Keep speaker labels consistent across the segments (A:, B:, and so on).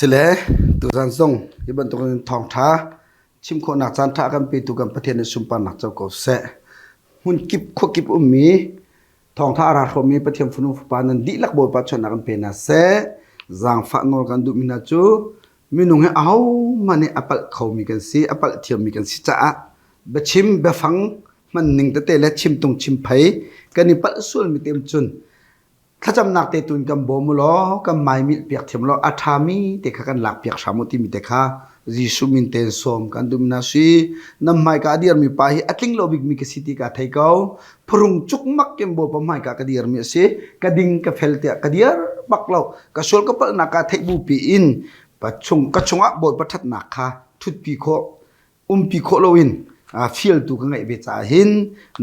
A: Sile tuzan zong hi bantukin thawngṭha chim khawhnak caanṭha a kan petu kan Pathian nih sunparnak co ko seh. Hmunkip khuakip ummi thawngṭha a ra hrawmmi Pathian fanu fapa nan dihlak Bawipa chawnhnak kan pe hna seh. Zaangfah nawl kan duhmi hna cu minung hi ahohmanh nih a palh khomi kan si, a palh thiammi kan si caah biachim biafang hman ning tete le chimtung chimphei kan i palh sualmi te cun thlacamnak te tun kan bawm u law kan maimilh piak thiam law a ṭhami te kha kan lak piak hram u timi te kha Jesuh min tein sawm kan duh na si nan hmaika a dirmi pa hi a tling lo bikmi ka si ti ka thei ko phurung cukmak in Bawipa hmaika ka dirmi a si ka ding ka fel tiah ka dir bak lo ka sual ka palhnak ka theih bu pi in pa chung ka chungah Bawipa ṭhatnak kha ṭhutpi khawh umpi khawh loin fialtu ka ngeih ve caah hin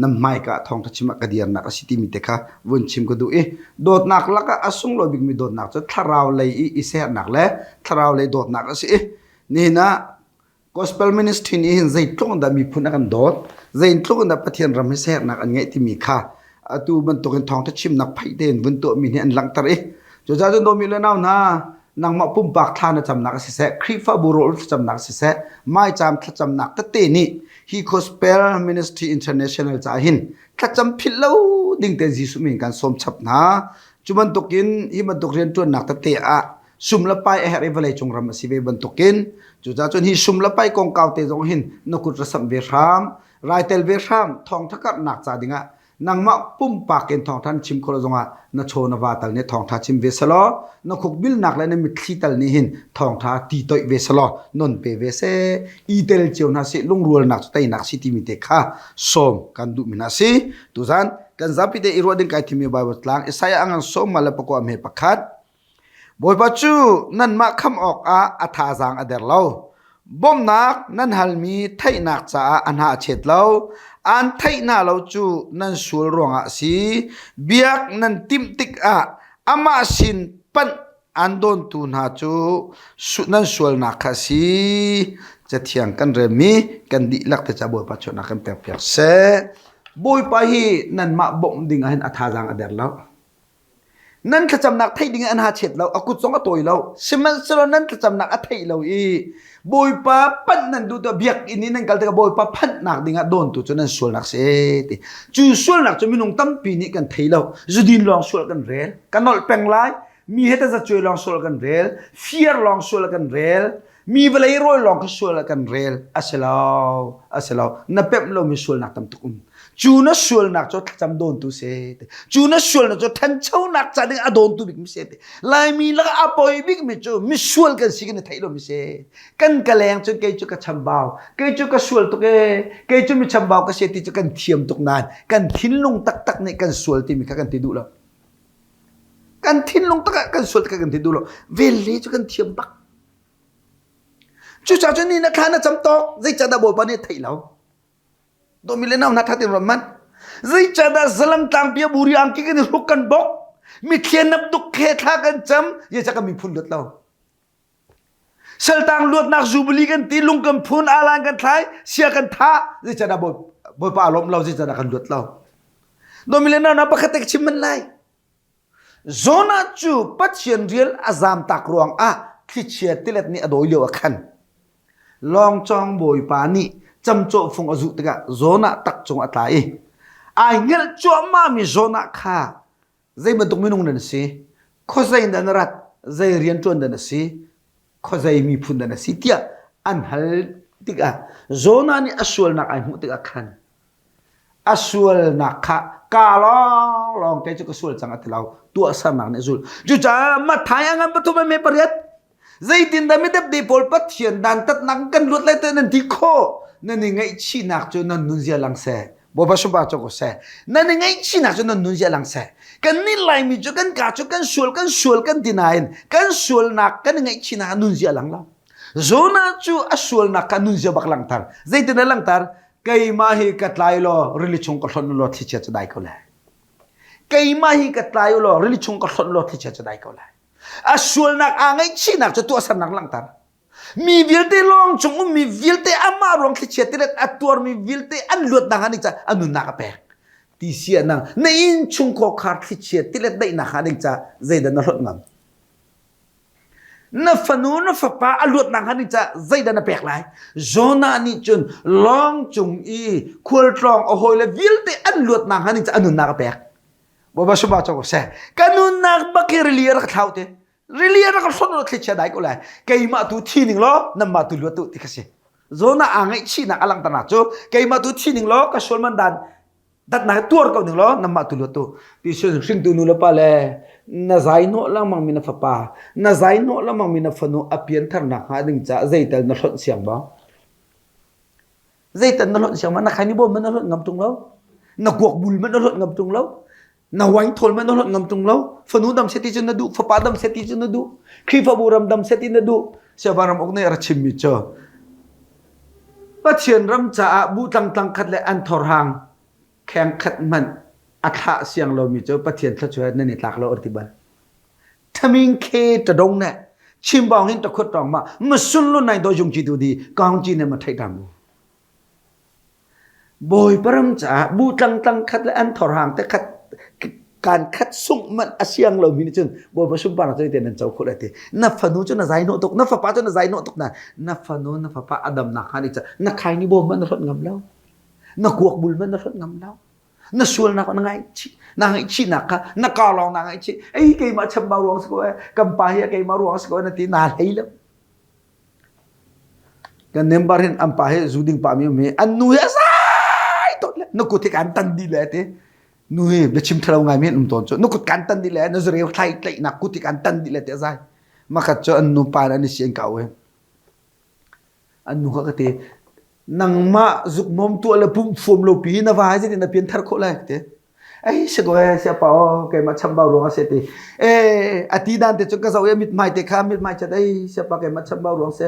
A: nan hmaika thawngṭha chim ah ka dirnak a si timi te kha vun chim ka duh i dawtnak lakah a sunglawi bikmi dawtnak cu thlarau lei i i sernak le thlarau lei dawtnak a si i nihin ah gospel ministry nih hin zeitluk in dah miphun a kan dawt zeitluk in dah Pathian ram hi sernak an ngeih timi kha atu bantukin thawngṭha chimnak phaih tein vun tuahmi nih an langhter i cucaah cun dawmi le nau hna nangmah pumpak thla na camnak siseh Khrihfabu rawl thlacamnak siseh maicaam thlacamnak tete nih hi Gospel Ministry International caah hin thlacam philh lo ding te Jesuh min kan sawm chap hna cu bantukin hi bantuk rianṭuannak tete ah sum le pai a herh i vawlei cung ram a si ve bantukin cucaah cun hi sum le pai kongkau te zong hin na kut ra samh ve hram raitel ve hram thawngtha karhnak ca dingah nangmah pumpak in thawngtha na chim khawh zongah na chaw na va tal nih thawngtha chim ve selaw na khukbilnak le na mitthli tal nih hin thawngtha ti toih ve selaw non pe ve se i tel cio hna si lungrualnak cu teinak si timi te kha sawm kan duh mi hna si tuzan kan zapi te i ruah ding kai thimi Bible tlang Isaiah angan sawm ma le pakua me pakhat Bawipa cu nanmah khamh awkah a thazaang a der lo. Bawmhnak nan halmi theihnak caah a hna a chet lo. Aan theih hna lo cu nan sual ruangah a si. Biak nan timh tikah amah sin panh aan dawntu hna cu nan sualnak kha a si. Cathiang kan relmi kan dihlak te ca Bawipa chuahnak kan pekpiak seh. Bawipa hi nanmah bawmh ding ah hin a thazaang a der lo. Nan thlacamnak theih ding an ha chet lo, a kut zong a tawi lo. Sihmanhsehlaw nan thlacamnak a theih lo i Bawipa panh nan duh tuah biakinn i nan kal tikah Bawipa phanhnak dingah dawntu cu nan sualnak si ti. Cu sualnak cu minung tampi nih kan thei lo. Zudin lawng sual kan rel. Ka nolh peng lai. Mi he tazacuai lawng sual kan rel. Fiar lawng sual kan rel. Mi vawlei rawl lawng kha sual ah kan rel. A si lo, a si lo. Na pemh lomi sualnak tam tuk um. Cu na sualnak cu thlacam dawntu si. Cu na sualnak cu thanchonak ca ding a dawntu bikmi si. Laimi lakah a poi bikmi cu misual kan si kan i theih lomi si. Kan ka leng cun kei cu ka chambau, kei cu ka sual tuk ee, kei cu mi chambau ka si ti cu kan thiam tuk nain kan thinlung taktak nih kan sual timi kha kan ti duh lo. Kan thinlung takak kan sual takak kan ti duh lo. Velhle cu kan thiam bak. Cucaah cun ni na thla na cam tawk zeicahdah Bawipa nih a theih lo? Dawmi le nau hna tha tein ruat hmanh. Zeicahdah zalam tlangpi a buri angki kan i hruk kan bok? Mithlian nap duk he thla kan cam, zeicah kan miphun luat lo? Saltang luatnak jubilee kan ti, lung kan phun, alan kan thlai, sia kan thah, zeicahdah Bawipa a lawmh lo, zeicahdah kan luat lo? Dawmi le nau hna pakhat te ka chim manh lai. Jonah cu Pathian rian a zamtak ruangah thlichia tilet nih a dawi lio ah khan lawngcawng bawipa nih camcawh fung a zuh tikah Jonah tak cung a tla i ai hngelh cuahmahmi Jonah kha zei bantuk minung nan si khuazei dah na rat zei rian ṭuan dah na si khuazei miphun dah na si tiah an hal tikah Jonah nih a sualnak ai hmuh tikah khan A sualnak kha ka lawnglawng kei cu ka sual cang a ti lo. Tuahsernak nih a zul. Cucaah Matthai a ngan pathum me pariat zeitindah midepde pawl Pathian dantatnak kan luat lai te nan ti khawh nan i ngaihchihnak cu nan nunzia lang seh. Bawipa sunpar cu ko seh. Nan i ngaihchihnak cu nan nunzia lang seh. Kan nih Laimi cu kan ka cu kan sual kan sual kan ti nain kan sualnak kan i ngaihchihnak nunzia lang lo. Jonah cu a sualnak kha nunzia bak langhter. Zeitin a langhter? Keimah hi ka tlai law rili chung ka hlonh law thlichia cu dai ko lai. Keimah hi ka tlai law rili chung ka hlonh law thlichia cu dai ko lai. A sualnak aa ngaihchihnak cu tuahsernak langhter. Mi vialte lawng chung ummi vialte amah ruang thlichia tilet a tuarmi vialte an luatnak ah nih ca a nunnak a pek. Ti sia nang na inn chung khawkhar thlichia tilet daihnak ha ding ca zeidah na hlonh ngam? Na fanu na fapa a luatnak hnga ding caah zeidah na pek lai? Jonah nih cun lawng cung i khualtlawng a hawile vialte an luatnak hnga ding caah a nunnak a pek. Bawipa sumah cawk seh. Ka nunnak bak hi rili a rak thlau te. Rili a rak hron thlichia dai ko lai. Keimah tu thi ning law nanmah tu luat tu ti kha si. Jonah aa ngaihchihnak a langhternak cu keimah tu thi ning law ka sual man dan datnak tuar ko ning law nangmah tu luat tu ti sun hringtu nu le pa le na zai hnawh lengmang mi na fapa na zai hnawh lengmang mi na fanu a pianthar nak hnga ding caah zeital na hlonh siang ba zeital na hlonh siang ma na khaini bawm man na hlonh ngam tung lo na kuak bul man na hlonh ngam tung lo na wine thawl man na hlonh ngam tung lo fanu dam seti cu na duh fapa dam seti cu na duh Khrihfabu ram dam seti na duh siava ram uk nih ra chim mi cu Pathian ram caah bu tlangtlang khat le an thorhang kheng khat hmanh a thlah siang lomi cu Pathian thluachuah nan i tlak lo an ti bal. Thaming khe ta dong ne chimbawng hin ta khut tong ma masun lu nai do jung chi tu di kaung chi ne ma thai tam Bawipa ram caah bu tlangtlang khat le an thorhang te khat kan khat sungh manh a siang lomi nih cun Bawipa sunparnak cu te nan co khawh lai ti. Na fanu cu na zai hnawh tuk, na fapa cu na zai hnawh tuk na na fanu na fapa a damnak hnga ding ca na khaini bawm man na hlonh ngam lo. Na kuak bul man na hlonh ngam lo. Na sualnak na ngaihchih na ngaihchihnak kha na ka lawng na ngaihchih. Ei keimah chambau ruang si ko eh, kan pa hi keimah ruang si ko eh na ti na hlei lo. Kan member hin an pa hi zu ding pa mi um hi an nu hi a zai tot le na kut hi kan tan dih le ti nu hi biachim thalo ngai mi an um tawn cu na kut kan tan dih le na zureu thlai tlaihnak kut hi kan tan dih le ti a zai makhat cu an nu pa an i si an kau hi an nu kha ka ti nangmah zukmom tuah le pum fuam lo pi na va hi zeitin na pian thar khawh lai ti Ei si ko e siapa aw keimah chambau ruang a si ti. E a ti dan te cu ka zoh i mithmai te kha mithmai chat ei siapa keimah chambau ruang si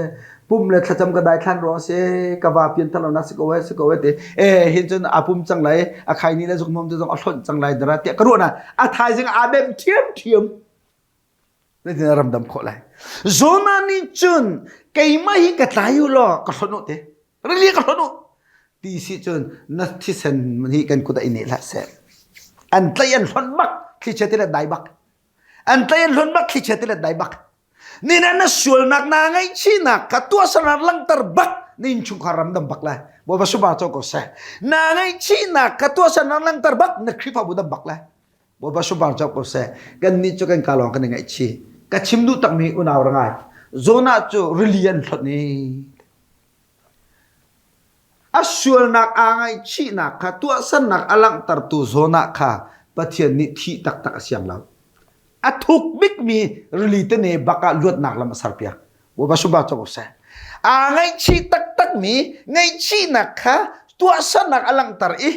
A: pum le thlacam ka daithlan ruang si ka va pian thar lo na si ko e si ko e ti. E hin cun a pum cang lai a khai ni le zukmom te zong a hlonh cang lai dara tiah ka ruah na a thaizing aa dem thiam thiam. Zeitin a ramdam khawh lai. Jonah nih cun keimah hi ka tlai u law ka hlonh u ti. Rili ka hlonh u. Ti si cun na thisen hi kan kut ah i neh hlah seh. An tlaih an hlonh bak thlichia ti le dai bak. An tlaih an hlonh bak thlichia ti le dai bak. Nina na sualnak naa ngaihchihnak kha tuahsernak langhter bak na innchungkhar ramdam bak lai. Bawipa subah co ko seh. Naa ngaihchihnak kha tuahsernak langhter bak na Khrihfabu dam bak lai. Bawipa subang cawk ko seh. Kan nih cu kan ka lawng kan i ngaihchih. Ka chim duh takmi unau ra ngai. Jonah cu rili an hlonh i a sualnak aa ngaihchihnak kha tuahsernak a langhtertu Jonah kha Pathian nih thih taktak a siang lo. A thuk bikmi rili tene bak ah luatnak lam a serpiak. Bawipa subang cawk ko seh. Aa ngaihchih taktakmi ngaihchihnak kha tuahsernak a langhter i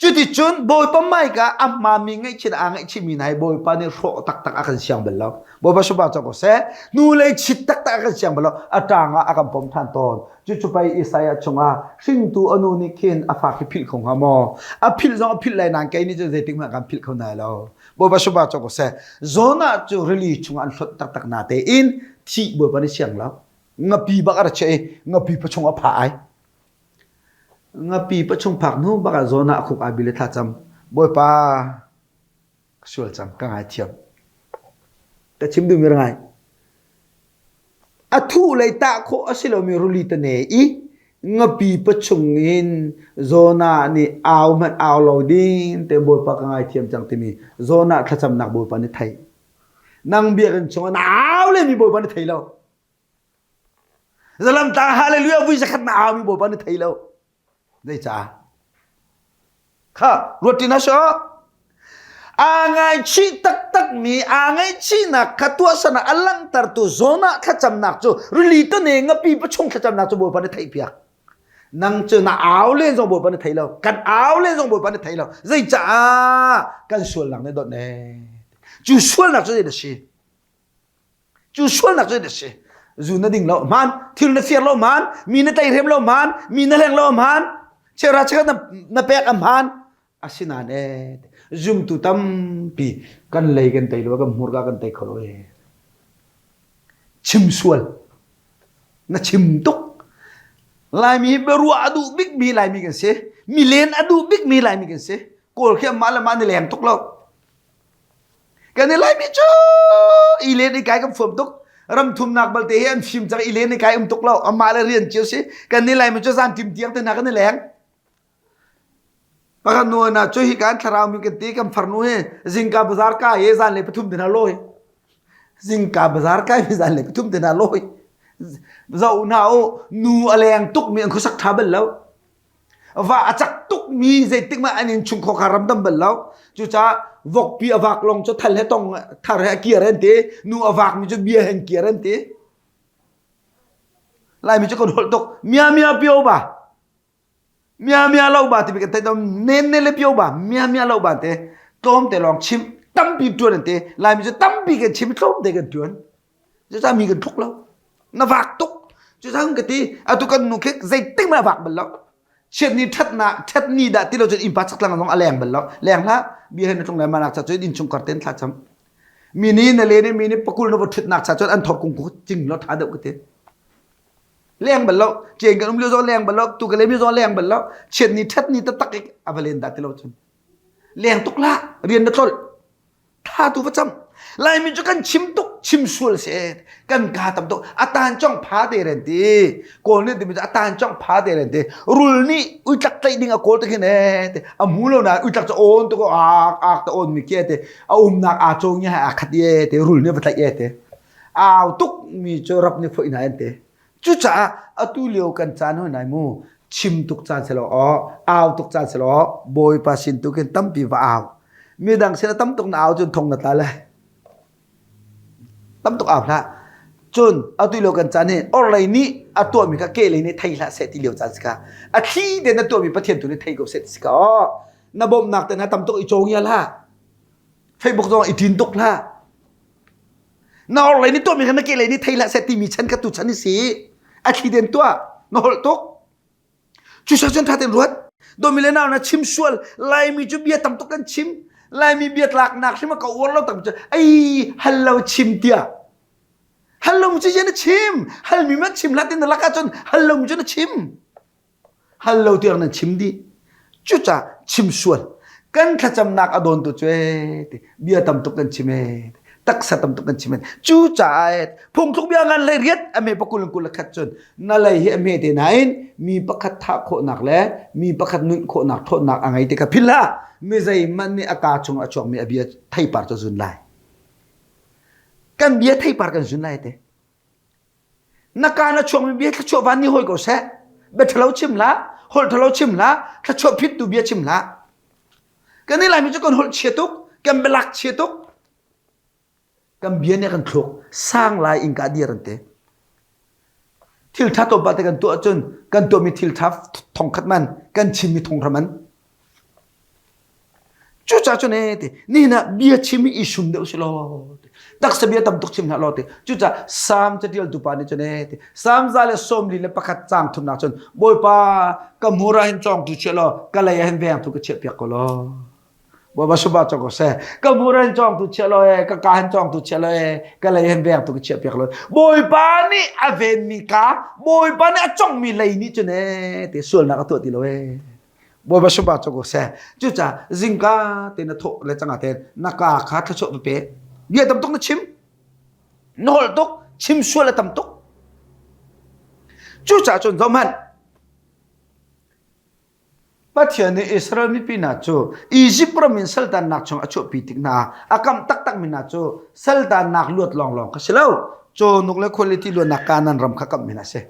A: Cuticun Bawipa hmaika a hmaami ngaihchih aa ngaihchihmi hna hi Bawipa nih hrawh taktak a kan siang bal lo. Bawipa subah cawk ko seh. Hnulei chit taktak a kan siang bal lo. A ṭang ah a kan pom ṭhan tawn. Cucu pei Isaiah chungah hringtu a nu nih khin a fa khi philh kho hnga maw? A philh zong a philh lai nain kei nih cun zeitik hmanh kan philh kho nai lo. Bawipa subah cawk ko seh. Jonah cu rili chungah an hlonh taktak na tein thih Bawipa nih siang lo. Ngapi bak a ra chiah i ngapi pachung a pha ai. Ngapi pachung phak hnu bak ah zawn ah a khuk aa bil i thlacam. Bawipa, ka sual cang, ka ngaithiam. Ka chim duhmi ra ngai. A thuh lei tah khawh a si lomi ruli tane i ngapi pachung in Jonah nih au hmanh au lo ding te Bawipa ka ngaithiam cang timi Jonah thlacamnak Bawipa nih thei. Nang biakinn chungah na au lemi Bawipa nih thei lo. Zalamtlang hallelujah vui zakhat na aumi Bawipa na thei lo. Zeicah? Kha ruat ti na sho. Aa ngaichih taktakmi aa ngaihchihnak kha tuahsernak a langhtertu Jonah thlacamnak cu rili tane ngapi pachung thlacamnak cu Bawipa nih theihpiak. Nang cu na au len zong Bawipa nih thei lo. Kan au len zong Bawipa nih thei lo. Zeicah? Kan sualnak nih dawt ne. Cu sualnak cu zei a si? Cu sualnak cu a si. Zu na ding lo hmaan, thil na fir lo hmaan, mi na teihrem lo hmaan, mi na hleng lo hmaan, cheuhra cheukhat na, na pek a hmaan. Asinain ee, zumtu tampi kan lei kan tei lo, kan hmurka kan tei kho lo ee. Chim sual. Na chim tuk. Laimi biaruah a duh bikmi Laimi kan si. Mi len a duh bikmi Laimi kan si. Kawl khi mah le mah ni leng tuk lo. Kan i Laimi cu i len i kai kan fuam tuk. Ram thumnak balte hi an fim cang i len i kai um tuk lo. Amah le rian cio si. Kan ni lai mi cu zan tim tiang te hna kan i leng. Pakhat nu na cu hi kan thlarau mi kan ti kan farnu hi zingka bazar ka hi zan le pathum te hna lawi. Zingka bazar kai mi zan le pathum te hna lawi. Zoh hna u nu a leng tuk mi an khuasak tha bal lo. Va a cak tuk mi zeitik mah an in chung khawkha ram dam bal lo. Cucaah vokpi a vak long cu thal he tong thar he a kiar an ti. Nu a vak mi cu bia he an kiar an ti. Laimi cu kan holh tuk. Mia mia pio ba. Mia mia lo ba timi kan theih tawn nen ne le pio ba mia mia lo ba te tlawm te lawng chim tampi tuan an ti Laimi cu tampi kan chim tlawm te kan tuan cucaah mi kan thluk lo na vak tuk cucaah ka ti atu kan nu khi zeitik mah vak bal lo chiat ni that na that ni dah ti lo cun innpa chaklang zong a leng bal lo leng hlah bia he na tlung lai manak cha cun innchung kar ten thla cham mi ni na le ni mi ni pakul na va thutnak cha cun an thor kung ku cing lo tha deuh ka ti leng bal lo chen kan um lio zong leng bal lo tu ka lem lio zong leng bal lo chiat ni that ni taktak ik a va len dah ti lo cun leng tuk lah rian na tlolh tha tu va cam laimi cu kan chim tuk chim sual se kan ka tam tuk atan chong pha te ren ti kawl nih timi cu atan chong pha te ren ti rul nih uitlak tlaih ding a kawl te khin e te a mu lo na uitlak cu on tu ko ak ak te on mi khi te a umnak a chong ya a khat ye te rul nih va tlaih ye te au tuk mi cu rap nih foih hna an ti cucaah atu lio kan caan hoi nai mu chim tuk caan si lo aw au tuk caan si lo bawipa sin tu khin tampi va au midang sin tam tuk na au cun thong na tla lai tam tuk au hlah cun atu lio kan caan hi orlei nih a tuahmi kha ke lei nih thei hlah seh ti lio caan si kha a thli te na tuahmi pathian tu nih thei ko seh ti si kha aw na bawmhnak te na tam tuk i cawng ya hlah Facebook zong i ṭin tuk hlah na orlei nih tuahmi kha na kehlei nih thei hlah seh timi chan kha tu chan i si a thli den tuah na holh tuk cu sa cun tha ten ruat domi le nau na chim sual laimi cu bia tam tuk kan chim laimi bia tlaknak hrim a ka uar lo tam cu ei hal lo chim tia hal lo cu na chim hal mi ma chim hlah tin na lak ahcun hal lo cu na chim Hal lo tiang nan chim dih. Cucaah chim sual. Kan thlacamnak a dawn tu cu ee ti bia tam tuk kan chim ee taksa tam tuk kan chim ee cucaah ee phungthluk bia ngan lei riat a me pakul kul khat cun na lei hi a hme te nain mi pakhat thah khawhnak le mi pakhat nunh khawhnak ṭhawnnak a ngei ti kha philh hlah mi zeihmanh nih a kaa chung a chuakmi a bia theipar cu zun lai kan bia theipar kan zun lai te Na kaa na chuakmi bia thluachuah van ni hawi ko seh. Bia ṭhalo chim hlah, holh ṭhalo chim hlah, thluachuah phittu bia chim hlah. Kan nih Laimi cu kan holh chia tuk, kan bialak chia tuk. Kan bia nih kan thluk sang lai in ka dir an ti. Thil ṭha tlawmpal te kan tuah cun kan tuahmi thil ṭha thongkhat man, kan chimmi thonghra man. Cucaah cun ee ti nihin ah bia chim hi i sum deuh si law taksa bia tam tuk chim hlah law ti cucaah Salm catialtu pa nih cun ee ti Salm 141 caang thumnak cun Bawipa ka hmur ah hin cawngtu chiah law ka lei ah hin vengtu ka chiah piak ko law Bawipa suba cawk ko seh ka hmur ah hin cawngtu chiah law ee ka ka hin cawngtu chiah law ee ka lei hin vengtu ka chiah piak law Bawipa nih a venmi ka Bawipa nih a congmi lei nih cun ee ti sualnak a tuah ti lo ee Bawipa supa cu ko seh. Cucaah zingka te na thawh le cangah te na ka kha thluachuah va pe. Bia tam tuk na chim. Na holh tuk, chim sual a tam tuk. Cucaah cun zohhmanh. Pathian nih Israel mipi hna cu Egypt ram in saltannak chung a chuahpi tik hna a kam taktak mi hna cu saltannak luat lawnglawng kha si lo. Cawhnuk le khualiti luatnak Kanaan ram kha kamh mi hna a si.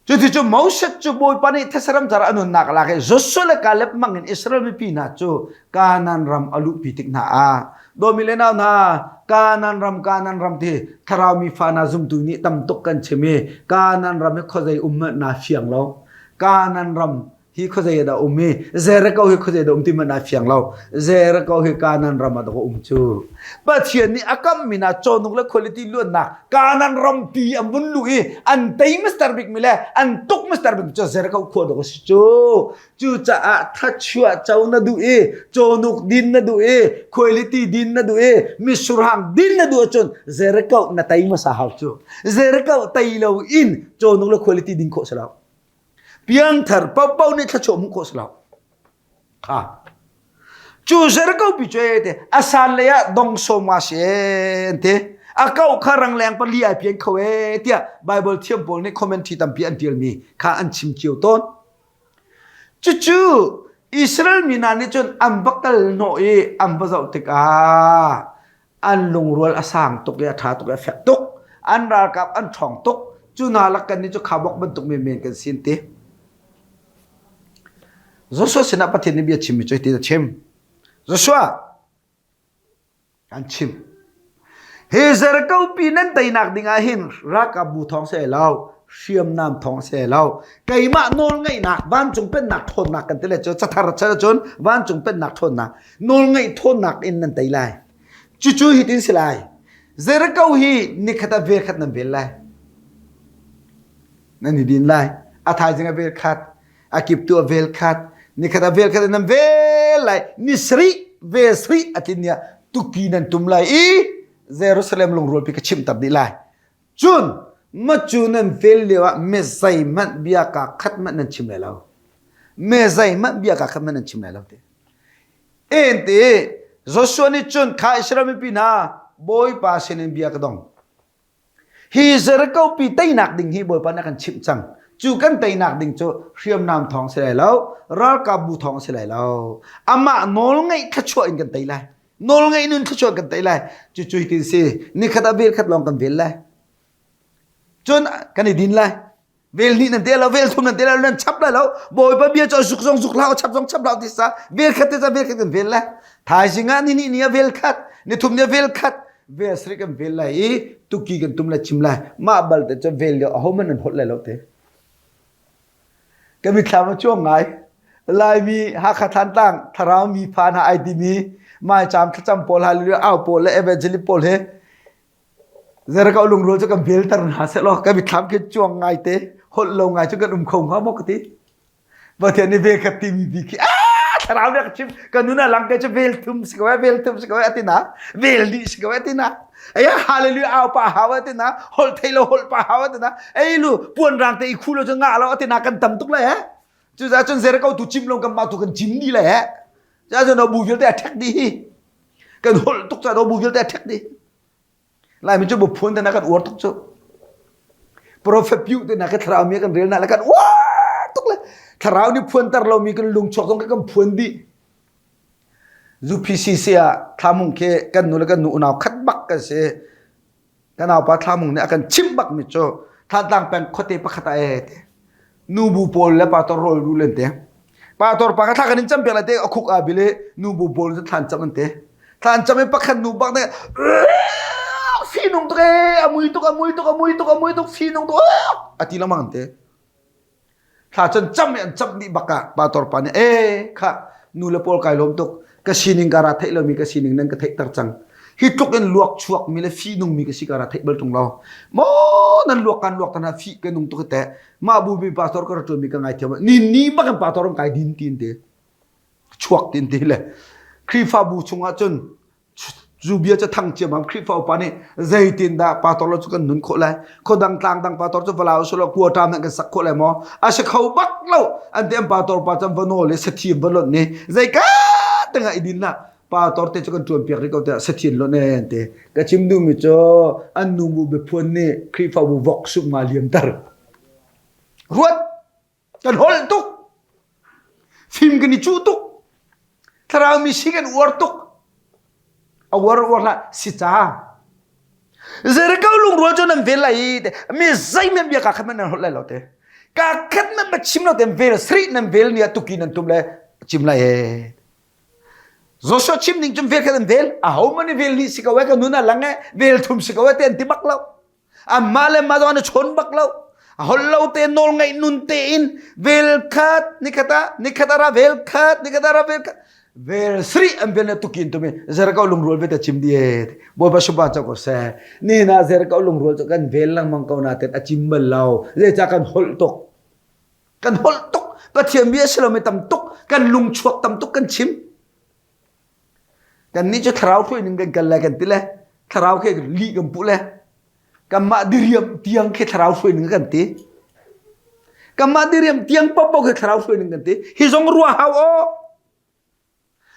A: Cuticun Moses cu Bawipa nih these ram car a nunnak a lak i Joshua le Caleb hmangin Israel mipi hna cu Kanaan ram a luhpi tik hna ah dawmi le nau hna Kanaan ram Kanaan ram ti thlarau mi fa hna zumtu nih tam tuk kan chim i Kanaan ram hi khuazei um hmanh naa fiang lo Kanaan ram hi khuazei dah um i Jericho hi khuazei dah um ti hmanh ai fiang lo Jericho hi Kanaan ram ah dah um cu Pathian nih a kammi hna cawhnuk le quality luannak Kanaan rampi an vun luh i an tei mister bik mi le an tuk mister bik cu Jericho khua dawh a si cu cucaah thachuah co na duh i cawhnuk din na duh i quality din na duh i misurhang din na duh ahcun Jericho na tei hmasa hau cu Jericho tei lo in cawhnuk le quality din khawh si lo Piangthar paohpaoh nih thluachuah hmuh khawh si lo. Kha. Cu Jericho pi cu te a san lei ah dong sawm nga si an ti. A kau kha rangleng pali ai pian kho e tiah Bible thiam pawl nih commentary tampi an tialmi kha an chim cio tawn. Cucu Israel mi hna nih cun an va kal hnawh i an va zoh tikah an lungrual a sang tuk i a ṭha tuk i a fek tuk. An ralkap an ṭhawng tuk. Cu hna lak kan nih cu khabok bantuk menmen kan si an ti. Joshua sinah Pathian nih bia chimmi cu hitin a chim. Joshua, An chim. Hi Jericho pi nan teinak ding ah hin ralkapbu thawng si lo, hriamnam thawng si lo. Keimah nawlngeihnak vancung pennak ṭhawnnak kan ti le cu cathar chan cun vancung pennak ṭhawnnak nawlngeih ṭhawnnak in nan tei lai. Cucu hitin si lai. Jericho hi nikhat ah vel khat nan vel lai. Nan i din lai. A thaizing ah vel khat, a kiptu a vel khat nikhat a vel khat nan vel lai ni sarih vel sarih a tlin nia tuki nan tum lai i Jerusalem lungrual pi ka chim tar dih lai cun macu nan vel lio ah me zeihmanh bia ka khat manh nan chim lai lo me zeihmanh bia ka khat manh nan chim lai lo te en te Joshua nih cun kha Israel mipi hna Bawipa sinin bia ka dong Hi Jericho pi teinak ding hi Bawipa nih a kan chimh cang. Cu kan teinak ding cu hriamnam thawng si lai lo, ralkapbu thawng si lai lo. Amah nawlngeih thluachuah in kan tei lai. Nawlngeih nun thluachuah kan tei lai. Cucu hitin si, nikhat ah vel khat lawng kan vel lai. Cun kan i din lai. Vel hnih nan te lo, vel thum nan te lo, nan chap lai lo. Bawipa bia cu zuk zong zuk hlah, chap zong chap hlah ti sa. Vel khat te ca vel khat kan vel lai. Thaizing ah ni hnih ni ah vel khat, ni thum ni ah vel khat, vel sarih kan vel lai i tuki kan tum lai chim lai. Mah bal te cu vel lio ahohmanh nan holh lai lo te. Ka mitthlam a cuang ngai. Laimi Hakha Thantlang thlarau mi pha hna ai timi maicaam thlacam pawl hallelujah au pawl le evangelist pawl he Zerka lungrual cu kan belter hna sehlaw kan mitthlam khi cuang ngai te holh lo ngai cu kan um kho hnga maw ka ti. Pathian nih vel khat timi bi khi ah thlarau nih a ka chim ka nun ah lang ke cu vel thum si ko eh vel thum si ko eh ati na vel dih si ko eh ati na ai hallelujah au pa hau ati na holh thei lo holh pa hau ati na ei lu puan rang te i khu lo cu ngah lo ati na kan tam tuk lai eh cucaah cun Jericho tu cim lo kan mah tu kan cim dih lai eh cucaah cun bu vialte a ṭhek dih hi kan holh tuk caah bu vialte a ṭhek dih Laimi cu buphun te na kan uar tuk cu. Prophet piu te na ka thlarau mi kan rel na le kan uar tuk le thlarau nih phuanter lomi kan lung chuak zong kan phuan dih. UPCC ah thlamung khi kan nu le kan nu unau khat bak kan si. Kan naupa thlamung nih a kan chimh bak mi cu Thantlang peng khuate pakhat ah e te. Nubu pawl le pastor rawl ru len te. Pastor pa ka thla kan in cam piak lai te a khuk a bil i nubu pawl cu thlan cam an te. Thlan cam i pakhat nu bak ne finung tuk e a mui tuk a mui tuk a mui tuk a mui tuk finung tuk a ti lengmang an te. Thla cun cam i an cam dih bak ah pastor pa nih e kha nu le pawl kai lawm tuk ka sining ka ra theih lomi ka sining nan ka theihter cang hi tluk in luak chuak mi le fi nung mi ka si ka ra theih bal tung lo maw nan luak kan luak tan fi ka nung tuk te mah bu mi pastor ka ra tuan mi ka ngai thiam ni ni bak in pastor kai din tin te chuak tin ti le Khrihfabu chungah cun Zu bia cu thang ciammam Khrihfa upa nih zeitindah pastor lo cu kan nun khawh lai? Khuadang tlang dang pastor cu va usulaw quota hmanh kan sak khawh lai maw? A si kho bak lo. An ti an pastor pa cu an va nawl i sathi an va lonh ni zeika tengah i din lah pastor te cu kan ṭuan piak rih ko tiah sathi an lonh e an ti. Ka chim duhmi cu an nu bu biaphuan nih Khrihfabu vok sum nga liamter. Ruat! Kan holh tuk. Fim kan i cuh tuk. Thlarau mi si kan uar tuk. A uar uar hlah si ca. Jericho lungrual cu nan vel lai i mi zeihmanh bia ka khat nan holh lai lo te. Ka khat nan ma chim lo te vel sri nan vel ni ah tuki nan tum le chim lai e. Joshua chim ning cun vel khat an vel a ho man vel ni si ko e ka nun a lang e vel thum si ko e te an ti bak lo. Amah le mah zong an i chawn bak lo. A holh lo te nawl ngaih nun tein vel khat nikhat ah nikhat ah ra vel khat nikhat ah ra vel khat vel sri an vel na tukin tumi Jericho lungrual ve ta chim die Bawipa supa cho ko seh ni na Jericho lungrual cu kan vel lengmang ko na ten a chim bal lo zeicah kan holh tuk kan holh tuk Pathian bia si lo mi tam tuk kan lung chuak tam tuk kan chim Kannih cu thlarau hruai ning kan kal lai kan ti le thlarau khi lih kan puh le kanmah diriam tiang khi thlarau hruai ning kan ti. Kanmah diriam tiang paohpaoh khi thlarau hruai ning kan ti. Hi zong ruah hau aw.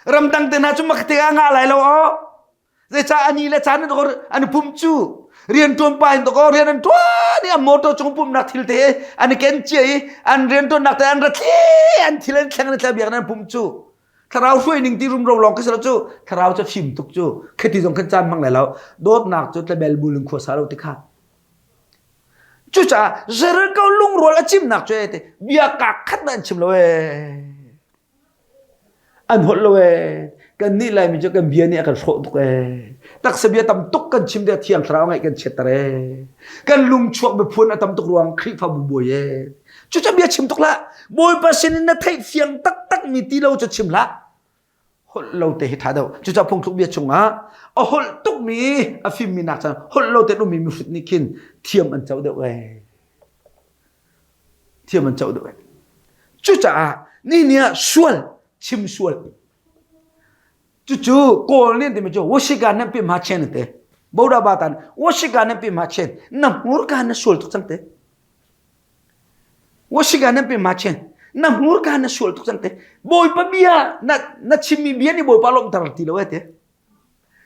A: Ramdang te hna cu mak te ah ngah lai lo aw. Zeicah ani le caan an an pum cu rian ṭuan pa in dakaw rian an ṭuan i an motor cung pumnak thil te an i ken cia i an rian ṭuannak te an ra thli an thil an thleng an thleng biak an pum cu thlarau hruai ning ti rumro lawng khi si lo cu thlarau cu fim tuk cu khiti zong khan caan hmang lai lo dawtnak cu tlabel bul in khua sa lo ti kha cucaah Jericho lungrual a cimnak cu te bia kak khat na an chim lo ee An holh lo ee. Kannih Laimi cu kan bia nih a kan hrawh tuk ee. Taksa bia tam tuk kan chim tikah Thiang Thlarau ngaih kan chiatter ee. Kan lungchuak biaphuan a tam tuk ruang Khrihfabu buai ee. Cucu bia chim tuk hlah. Bawipa sin in na theih fiang taktak mi ti lo cu chim hlah. Holh lo te hi ṭha deuh. Cucaah phungthluk bia chungah a holh tukmi a fimmi nak cun holh lo tein ummi mihrut nih khin thiam an co deuh ee. Thiam an co deuh. Cucaah ni ni ah sual chim sual. Cucu Kawl nih an timi cu Washika nan pi ma chen te. Boda ba tan Washika nan pi ma chen na hmurka na sual tuk cang te. Washika nan pi ma chen na hmurka na sual tuk cang te. Bawipa bia na na chimmi bia nih Bawipa lawmhter ti lo e te.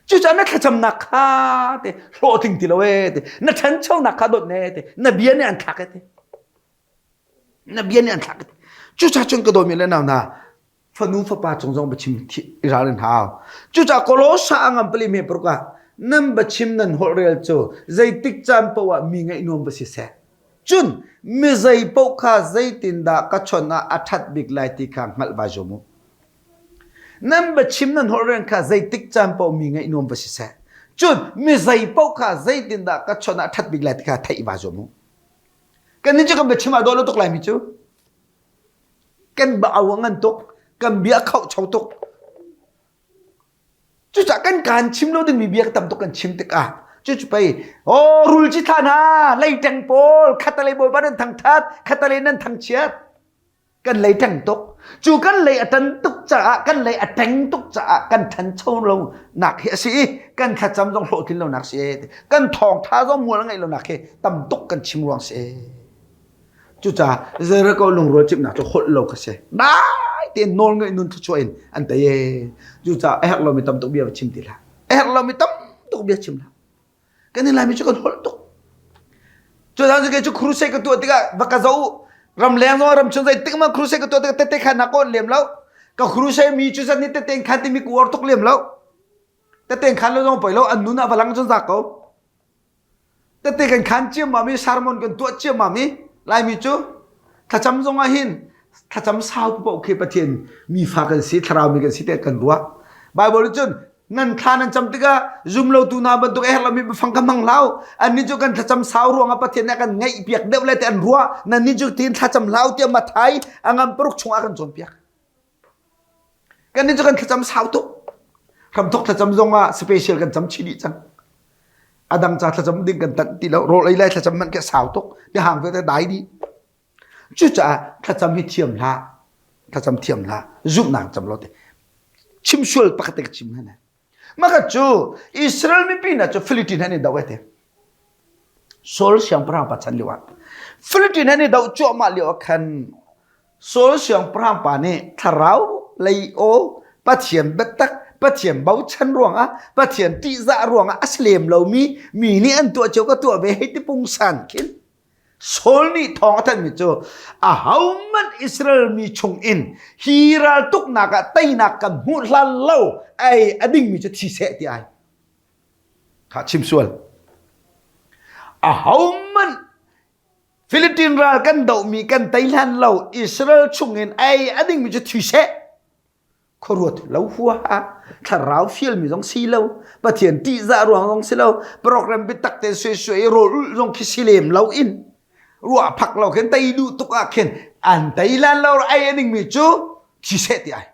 A: Cucaah na thlacamnak kha te hlawhtling ti lo ee te na ṭhanchonak kha dawt ne te na bia nih an thlak e te na bia nih an thlak e te cucaah cun ka dawmi le nau hna fanu fapa cung zong biachim i ralrin hau cucaah Kolosa a ngam pali me paruk ah nan biachim nan holh rel cu zeitik caan paoh ah mi ngaih nuam va si seh cun mi zei paoh kha zeitindah ka chawnh ah a ṭhat bik lai ti kha hngalh vai zuam u Nan biachim nan holh rian kha zeitik caan paoh mi ngaih nuam va si seh. Cun mi zei paoh kha zeitindah ka chawnh ah ṭhat bik lai ti kha theih vaa zuam u. Kannih cu kan biachim ah daw lo tuk laimi cu. Kan ba au a ngan tuk, kan bia a khauhcho tuk. Cucaah kan kaan chim lo dingmi bia tam tuk kan chim tikah cucu pei oh rul ci thla hna leiteng pawl khatalei bawipa nan thangṭhat khatalei nan thangchiat kan lei ṭeng tuk cu kan lei a ṭan tuk caah kan lei a ṭeng tuk caah kan ṭhancho lo nak hi a si i kan thlacam zong hlawhtlin lo nak si kan thawngṭha zong mual a ngeih lo nak hi tam tuk kan chim ruang si cucaah Jericho lungrual cimnak cu holh lo kha si dai tein nawl ngeih nun thluachuah in an tei e cucaah a herh lomi tam tuk bia va chim ti hlah a herh lomi tam tuk bia chim hlah Kan i Laimi cu kan holh tuk. Cu cu kei cu crusade ka tuah tikah va ka zoh ramleng zong ram chung zeitik ma crusade ka tuah tikah tete khan na kawn lem lo. Ka crusade mi cu zan ni tete khan timi ku uar tuk lem lo. Tete khan lo zong poi lo an nun ah va lang cun za ko. Tete kan khan ciammam i sermon kan tuah ciammam i Laimi cu thlacam zong ah hin thlacam sau paoh khi Pathian mi fa kan si thlarau mi kan si tiah kan ruah. Bible nih cun nan thla nan cam tikah zumlotu hna bantuk a herh lomi biafang kha hmang hlah annih cu kan thlacam sau ruangah Pathian nih a kan ngaih piak deuh le ti an ruah nannih cu tiin thlacam hlah tiah Mathai a ngam paruk chungah a kan cawnpiak kannih cu kan thlacam sau tuk hramthok thlacam zongah special kan cam chih dih cang a dang ca thlacam ding kan tanh ti lo rawl ei lai thlacam hmanh khi sau tuk biahang vialte dai dih Cucaah thlacam hi thiam hlah. Thlacam thiam hlah. Zumhnak cam lo te. Chim sual pakhat te ka chim hna. Maka cu Israel mipi hna cu Philippine han i doh te. Saul siangpahrang pa chan lio ah Philippine han i doh cuahmah lio ah khan Saul siangpahrang pa nih thlarau lei aw Pathian biatak Pathian bochan ruangah Pathian ṭihzah ruangah a si lem lomi mi nih an tuah cio ka tuah ve hei ti pungsan khin Saul nih thawng a thanhmi cu ahohmanh Israel mi chungin hi raltuknak ah teinak kan hmuh hlan lo ei a dingmi cu thi seh ti ai. Kha chim sual. Ahohmanh Philippine ral kan dohmi kan tei hlan lo Israel chungin ei a dingmi cu thi seh. Khuaruat lo huaha thlarau fialmi zong si lo Pathian ṭihzah ruang zong si lo program biatak tein suai suai i rawl ulh zong khi si lem lo in ruah phak lo khin tei duh tuk ah khin an tei lan lo ei a dingmi cu thi seh ti ai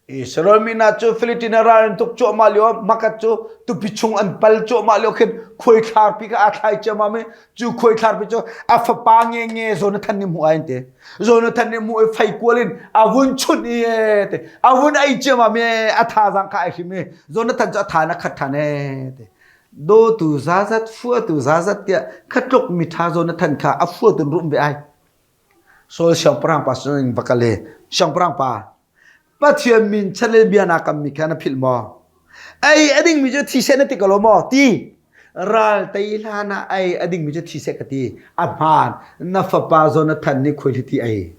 A: Israel mi hna cu Philippine ral an tuk cuahmah lio ah hmakhat cu tupi chung an pal cuahmah lio khin khuaithlarpi kha aa thlai ciammam i cu khuaithlarpi cu a fapa nge nge Jonathan nih hmuh ai an ti Jonathan nih hmuh i feikual in a vun chunh i te a vun ei ciammam i a thazaang kha ai hrim i Jonathan cu a tha in a khat ṭhan e te dawtu zazat fuatu zazat tiah khatluk miṭha Jonathan kha a fuatun rum ve ai Saul siangpahrang pa sin va kal i siangpahrang pa Pathian min chan le bia naa kammi kha na philh maw? Ei a dingmi cu thi seh na ti ko lo maw? Ti. Ral tei hlan ah ei a dingmi cu thi seh ka ti. A hmaan. Na fapa Jonathan nih khuaihliti ei.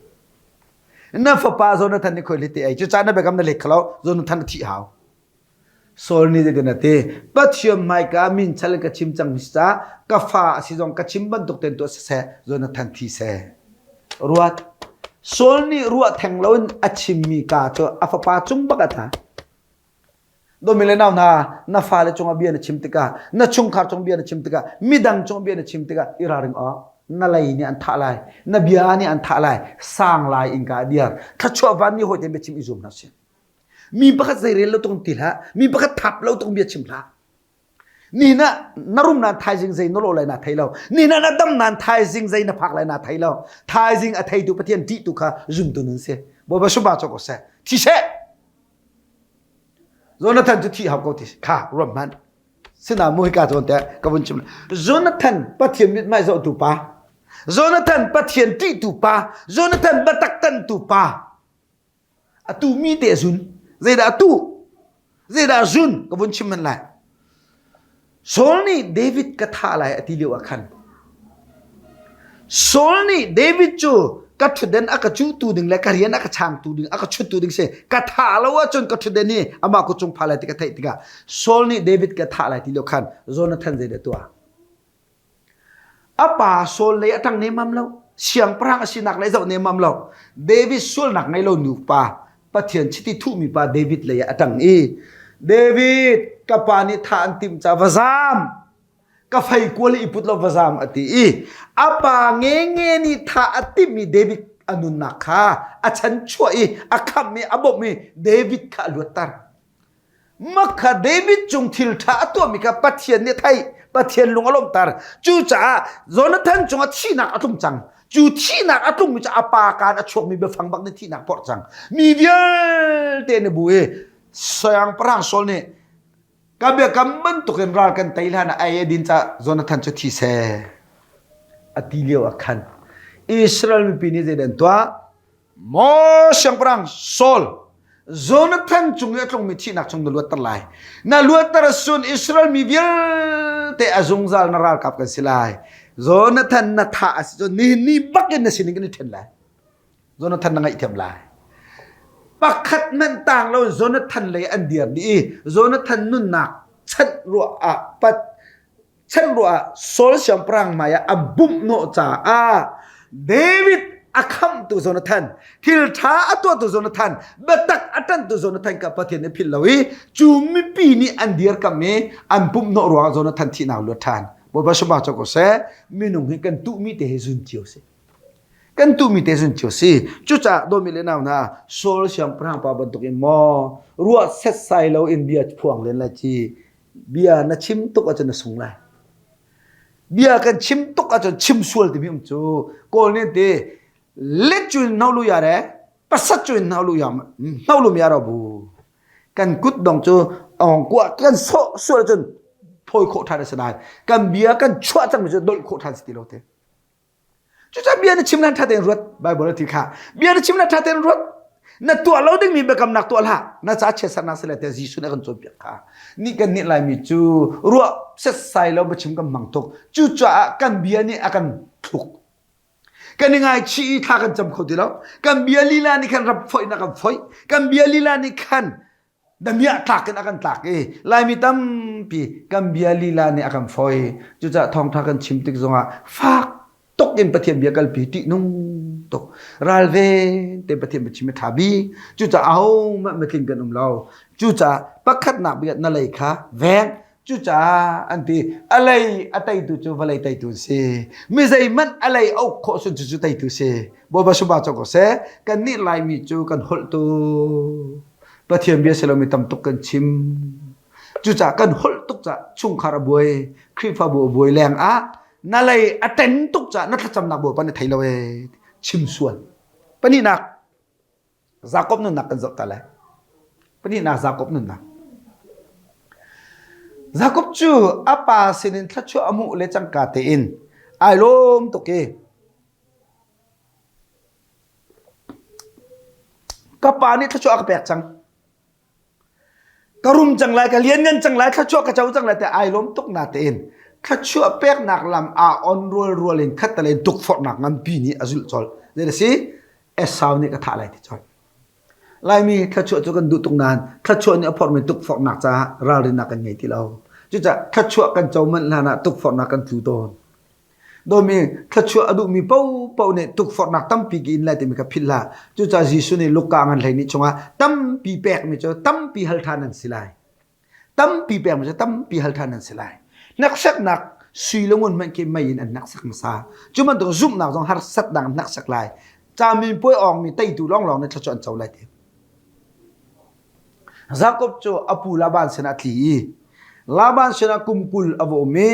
A: Na fapa Jonathan nih khuaihliti ei. Cucaah na biakam na let kho lo. Jonathan a thih hau. Saul nih zeitin a ti? Pathian hmaika min chal in ka chim cang mi ca ka fa a si zong ka chim bantuk tein tuah siseh, Jonathan thi seh. Ruat. Saul nih ruah theng loin a chimmi ka cu a fapa cung bak a tla. Dawmi le nau hna, na fale cungah bia na chim tikah, na chungkhar cung bia na chim tikah, midang cung bia na chim tikah i ralring awk. Na lei nih an thah lai, na bia nih an thah lai, sang lai innka a diar. Thluachuah van nih hawi tein biachim i zuam hna sih. Mi pakhat zeirel lo tung ti hlah, mi pakhat thap lo tung bia chim hlah. Ni na na rum nan thaizing zei na lawh lai na thei lo. Ni na na dam nan thaizing zei na phak lai na thei lo. Thaizing a theitu Pathian ṭih tu kha zumtu nun si. Bawipa sumpa cawk ko seh. Thi seh. Jonathan cu thi hau ko ti kha ruam hmanh. Sina mu hika zawn te ka vun chim. Jonathan Pathian mithmai zohtu pa. Jonathan Pathian ṭihtu pa. Jonathan biatak tantu pa. Atu mi te zun. Zeidah atu? Zeidah zun? Ka vun chim man lai. Saul nih David ka thah lai a ti lio ah khan Saul nih David cu ka ṭhutden a ka cuhtu ding le ka rian a ka changtu ding a ka chuttu ding si ka thah lo ahcun ka ṭhutden hi amah kut cung pha lai ti ka theih tikah Saul nih David ka thah lai ti lio khan Jonathan zeidah tuah? A pa Saul lei a ṭang nemmam lo. Siangpahrang a sinak lei zoh nemmam lo. David sualnak ngei lo nupa Pathian chiti thuhmi pa David lei ah a ṭang i David ka pa nih thah an timh ca va zaam ka fei kual i put lo va zaam a ti i a pa ngenge nih thah a timhmi David a nunnak kha a chan chuah i a khamh i a bawmh i David kha a luatter. Makha David cung thil ṭha a tuahmi kha Pathian nih a theih. Pathian lung a lawmhter. Cucaah Jonathan cungah thihnak a tlung cang. Cu thihnak a tlungmi cu a pa kaan a chuakmi biafang bak nih thihnak porh cang. Mi vialte nih bu i siangpahrang Saul nih ka biakam bantukin ral kan tei hlan ah ei a din caah Jonathan cu thi seh a ti lio ah khan Israel mipi nih zeidah an tuah? Maw siangpahrang Saul, Jonathan cung i a tlungmi thihnak chung na luatter lai. Na luatter sun Israel mi vialte a zungzal na ralkap kan si lai. Jonathan na thah a si cun nihin ni bakin na sining kan i ṭhen lai. Jonathan na ngaihthiam lai. Pakhat hmanh tang lo Jonathan lei an dir dih i Jonathan nunnak chanh ruah ah pat chan ruah Saul siangpahrang hmai ah a bumh hnawh caah David a khamhtu Jonathan thil ṭha a tuahtu Jonathan biatak a ṭanhtu Jonathan kha Pathian nih philh lo i cu mipi nih an dirkamh i an pumh hnawh ruangah Jonathan thihnak luat ṭhan. Bawipa sumah cu ko seh minung hi kan tuhmi te hi zun cio si. Kan tuhmi te zun cio si. Cucaah dawmi le nau hna Saul siangpahrang pa bantuk in maw ruah setsai lo in bia phuang len lai ci Bia na chim tuk ahcun na sung lai. Bia kan chim tuk ahcun chim sual timi um cu Kawl nih ti let cu in hno lu ya re pasat cu in hno lu ya hno lu ya ro bu kan kut dong cu ong kua kan sawh sual cun phawi khawh ṭhan a si lai kan bia kan chuah cangmi cu dolh khawh ṭhan si ti lo te Cucaah bia na chim nan ṭha tein ruat. Bible a ti kha. Bia na chim nan ṭha tein ruat. Na tuah lo dingmi biakamnak tuah hlah. Na ca chiatsernak si le tiah Jesuh nih a kan cawnpiak kha. Ni kan nih Laimi cu ruah setsai lo biachim kan hmang tuk. Cucaah kan bia nih a kan thluk. Kan i ngaichih i thla kan cam kho ti lo. Kan bia lila nih khan rap foih na kan foih. Kan bia lila nih khan damiah tlak in a kan tlak i Laimi tampi kan bia lila nih a kan foi. Cucaah thawngṭha kan chim tik zongah fak tuk in Pathian bia kalpi ṭihnung tuk ralven te Pathian bia chim a ṭha bik. Cucaah ahohmanh mitling kan um lo. Cucaah pakhatnak bik ah na lei kha veng. Cucaah an ti a lei a teitu cu vawlei teitu an si. Mi zeihmanh a lei a uk khawh sun cu cu teitu si. Bawipa sumah cawk ko seh. Kannih Laimi cu kan holh tu. Pathian bia si lomi tam tuk kan chim. Cucaah kan holh tuk caah chungkhar a buai, Khrihfabu a buai leng ah na lei a ten tuk caah na thlacamnak Bawipa na thei lo ee chim sual. Pahnihnak Jakob nunnak kan zoh ta lai. Pahnihnak Jakob nunnak. Jakob cu a pa sinin thluachuah a hmuh le cangka tein ai lawm tuk i Ka pa nih thluachuah a ka pek cang. Ka rum cang lai, ka lianngan cang lai, thluachuah ka co cang lai te ai lawm tuk na tein thluachuah peknak lam aa on rual rual in khattale tukforhnak nganpi nih a zulh colh. Zei a si? Esau nih ka thah lai ti colh. Laimi thluachuah cu kan duh tuk nain thluachuah nih a phorhmi tukforhnak caah ralrinnak kan ngei ti lo. Cucaah thluachuah kan co manh hlan ah tukforhnak kan tlu tawn. Dawmi thluachuah a duhmi paohpaoh nih tukforhnak tampi ka in lai timi kha philh hlah. Cucaah Jesuh nih Luka ngan hleihnih chungah tampi pekmi cu tampi hal ṭhan an si lai. Tampi pekmi cu tampi hal ṭhan an si lai. Hneksaknak sui le ngun hmanh khi mei in an hneksak hmasa. Cu bantuk zumhnak zong harsatnak an hneksak lai. Caminpuai awngmi teitu lawnglawng nih thluachuah an co lai ti. Jakob cu a pu Laban sinah a tli i Laban sinah kum 20 a va um i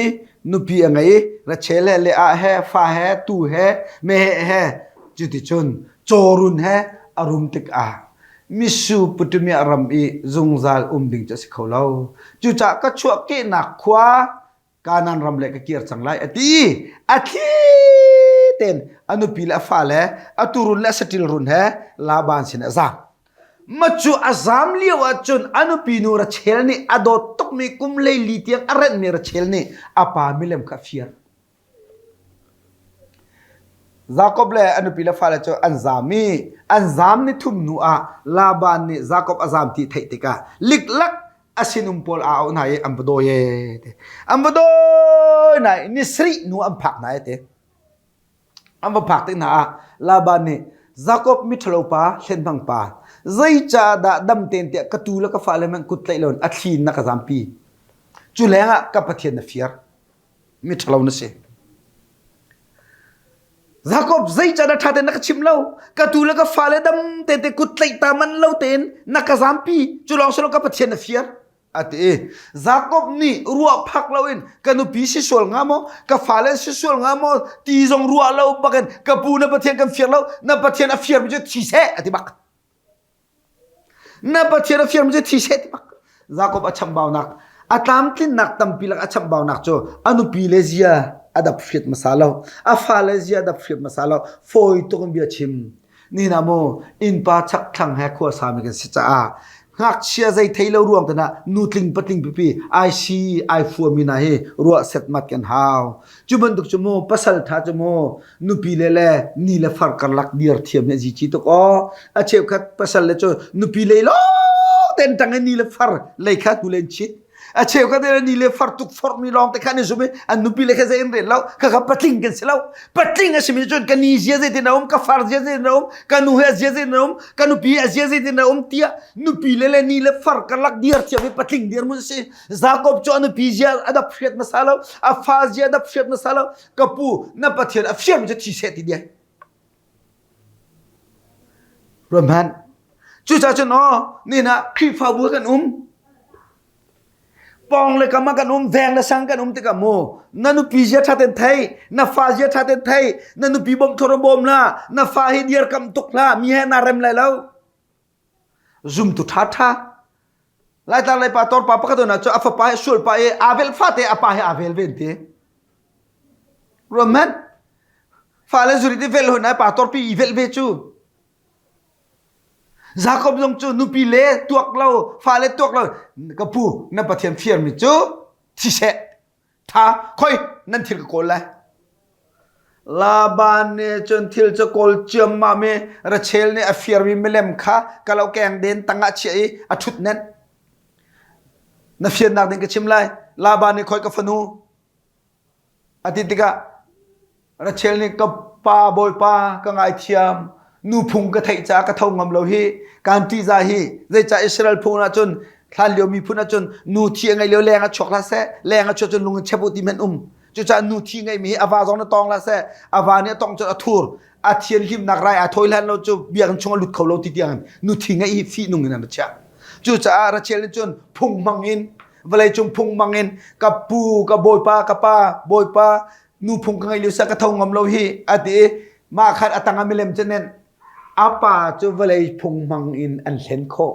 A: nupi a ngei i Rachel he Leah he fa he tuu he meheh he cuticun cawrun he a rum tikah Mesopotamia ram i zungzal um ding cu a si kho lo. Cucaah ka chuahkehnak khua Kanaan ram le ka kir cang lai a ti. A thli tein a nupi le a fale a turun le a saṭil run he Laban sin a zaam. Ma cu a zaam lio ahcun a nupi nu Rachel nih a dawt tukmi kum 14 tiang a renhmi Rachel nih a pa milem kha a fir. Jakob le a nupi le fale cu an zaam i an zaam ni thum hnu ah Laban nih Jakob a zaam ti theih tikah liklak a sinum pawl aa auh hna i an va dawi ee ti. An va dawi hna i ni sarih hnu an phak hna ee ti. An va phak tik hna ah Laban nih Jakob miṭhalo pa hlenhmang pa zeicahdah dam tein tiah ka tu le ka fale hmanh kut tlaih loin a thli in na ka zampi. Cu lengah ka Pathian na fir. Miṭhalo na si. Jakob zeicah na ṭha tein na ka chim lo? Ka tu le ka fale dam te te kut tlaih ta man lo tein na ka zampi. Cu lawng si lo ka Pathian na fir. A ti i Jakob nih ruah phak loin ka nupi si sual hnga maw? Ka fale si sual hnga maw? Ti zong ruah lo bakin ka pu na Pathian kan fir lo. Na Pathian a firmi cu thi seh a ti bak. Na Pathian a firmi cu thi seh ti bak. Jakob a chambaunak a tlamtlinnak tampi lak a chambaunak cu a nupi le zia a dap hriat hmasa lo a fale zia a dap hriat hmasa lo fawi tuk in bia chim ni na mu innpa chakthlang he khua sami kan si caah ngakchia zei thei lo ruang tana nutling patling pipi ai si ai fuami na hi ruah setmat kan hau cu bantuk cu mu pasal tha cu mu nupi le le ni le far karlak dir thiam hi zi ci tuk aw a cheukhat pasal le cu nupi lei lo ten tang ni le far lei kha tu len chit a cheukhat le ni le far tuk for mi lawng te kha ni zum i an nupi le kha zei in ren lo kha kha patling kan si lo patling a simi cun ka ni zia zei tin a um ka far zia zei tin a um ka nu he a zia zei tin a um ka nupi a zia zei tin a um tiah nupi le le ni le far karlak dir thiam i patling dir mun si Jakob cu a nupi zia a dap hriat hmasa lo a fa zia a dap hriat hmasa lo ka pu na pathian a fiam cu thi seh ti dai ruam hmanh cucaah cun aw ni ah Khrihfabu kan um pawng le kam ah kan um veng le sang kan um tikah mu na nupi zia ṭha ten thei na fa zia ṭha ten thei na nupi bawm thor bawm la na fa hi diar kam tuk hlah mi he na rem lai lo Zumtu ṭhaṭha Laitlang lei pa torpa pakhat hna cu a fapa hi sual pa i aa velh fate a pa hi aa vel ven ti. Ruam hmanh. Fale zurit i velh hun ai pa torpi i velh ve cu. Jakob zong cu nupi le tuak lo, fale tuak lo, ka pu na Pathian fiarmi cu thi seh. Tha khoi nan thil ka kawl lai. Laban nih cun thil cu kawl ciammam i Rachel nih a firmi milem kha ka lo keng den tangah chiah i a ṭhut nenh. Na fiannak ding ka chim lai. Laban nih khoi ka fanu a ti tikah Rachel nih ka pa bawipa ka ngaithiam nu phung ka theih caah ka tho ngam lo hi kaan ṭihzah hi zeicah Israel phung ah cun hlan lio miphun ah cun nu thi a ngei lio leng ah chuak hlah seh leng ah chuak cun lung in chep u ti men um cucaah nu thi ngeimi hi a va zong na tawng hlah seh a va nih a tong cun a thur a thian hlimnak rai aa thawi hlan lo cu biakinn chung a lut kho lo ti tiang nu thi ngeih hi fihnung in an chiah cucaah Rachel nih cun phung hmang in vawleicung phung hmang in ka pu ka bawipa ka pa bawipa nu phung ka ngei lio sa ka tho ngam lo hi a ti i mah khan a tang ah milem cu nen a pa cu vawlei phung hmang in an hlen khawh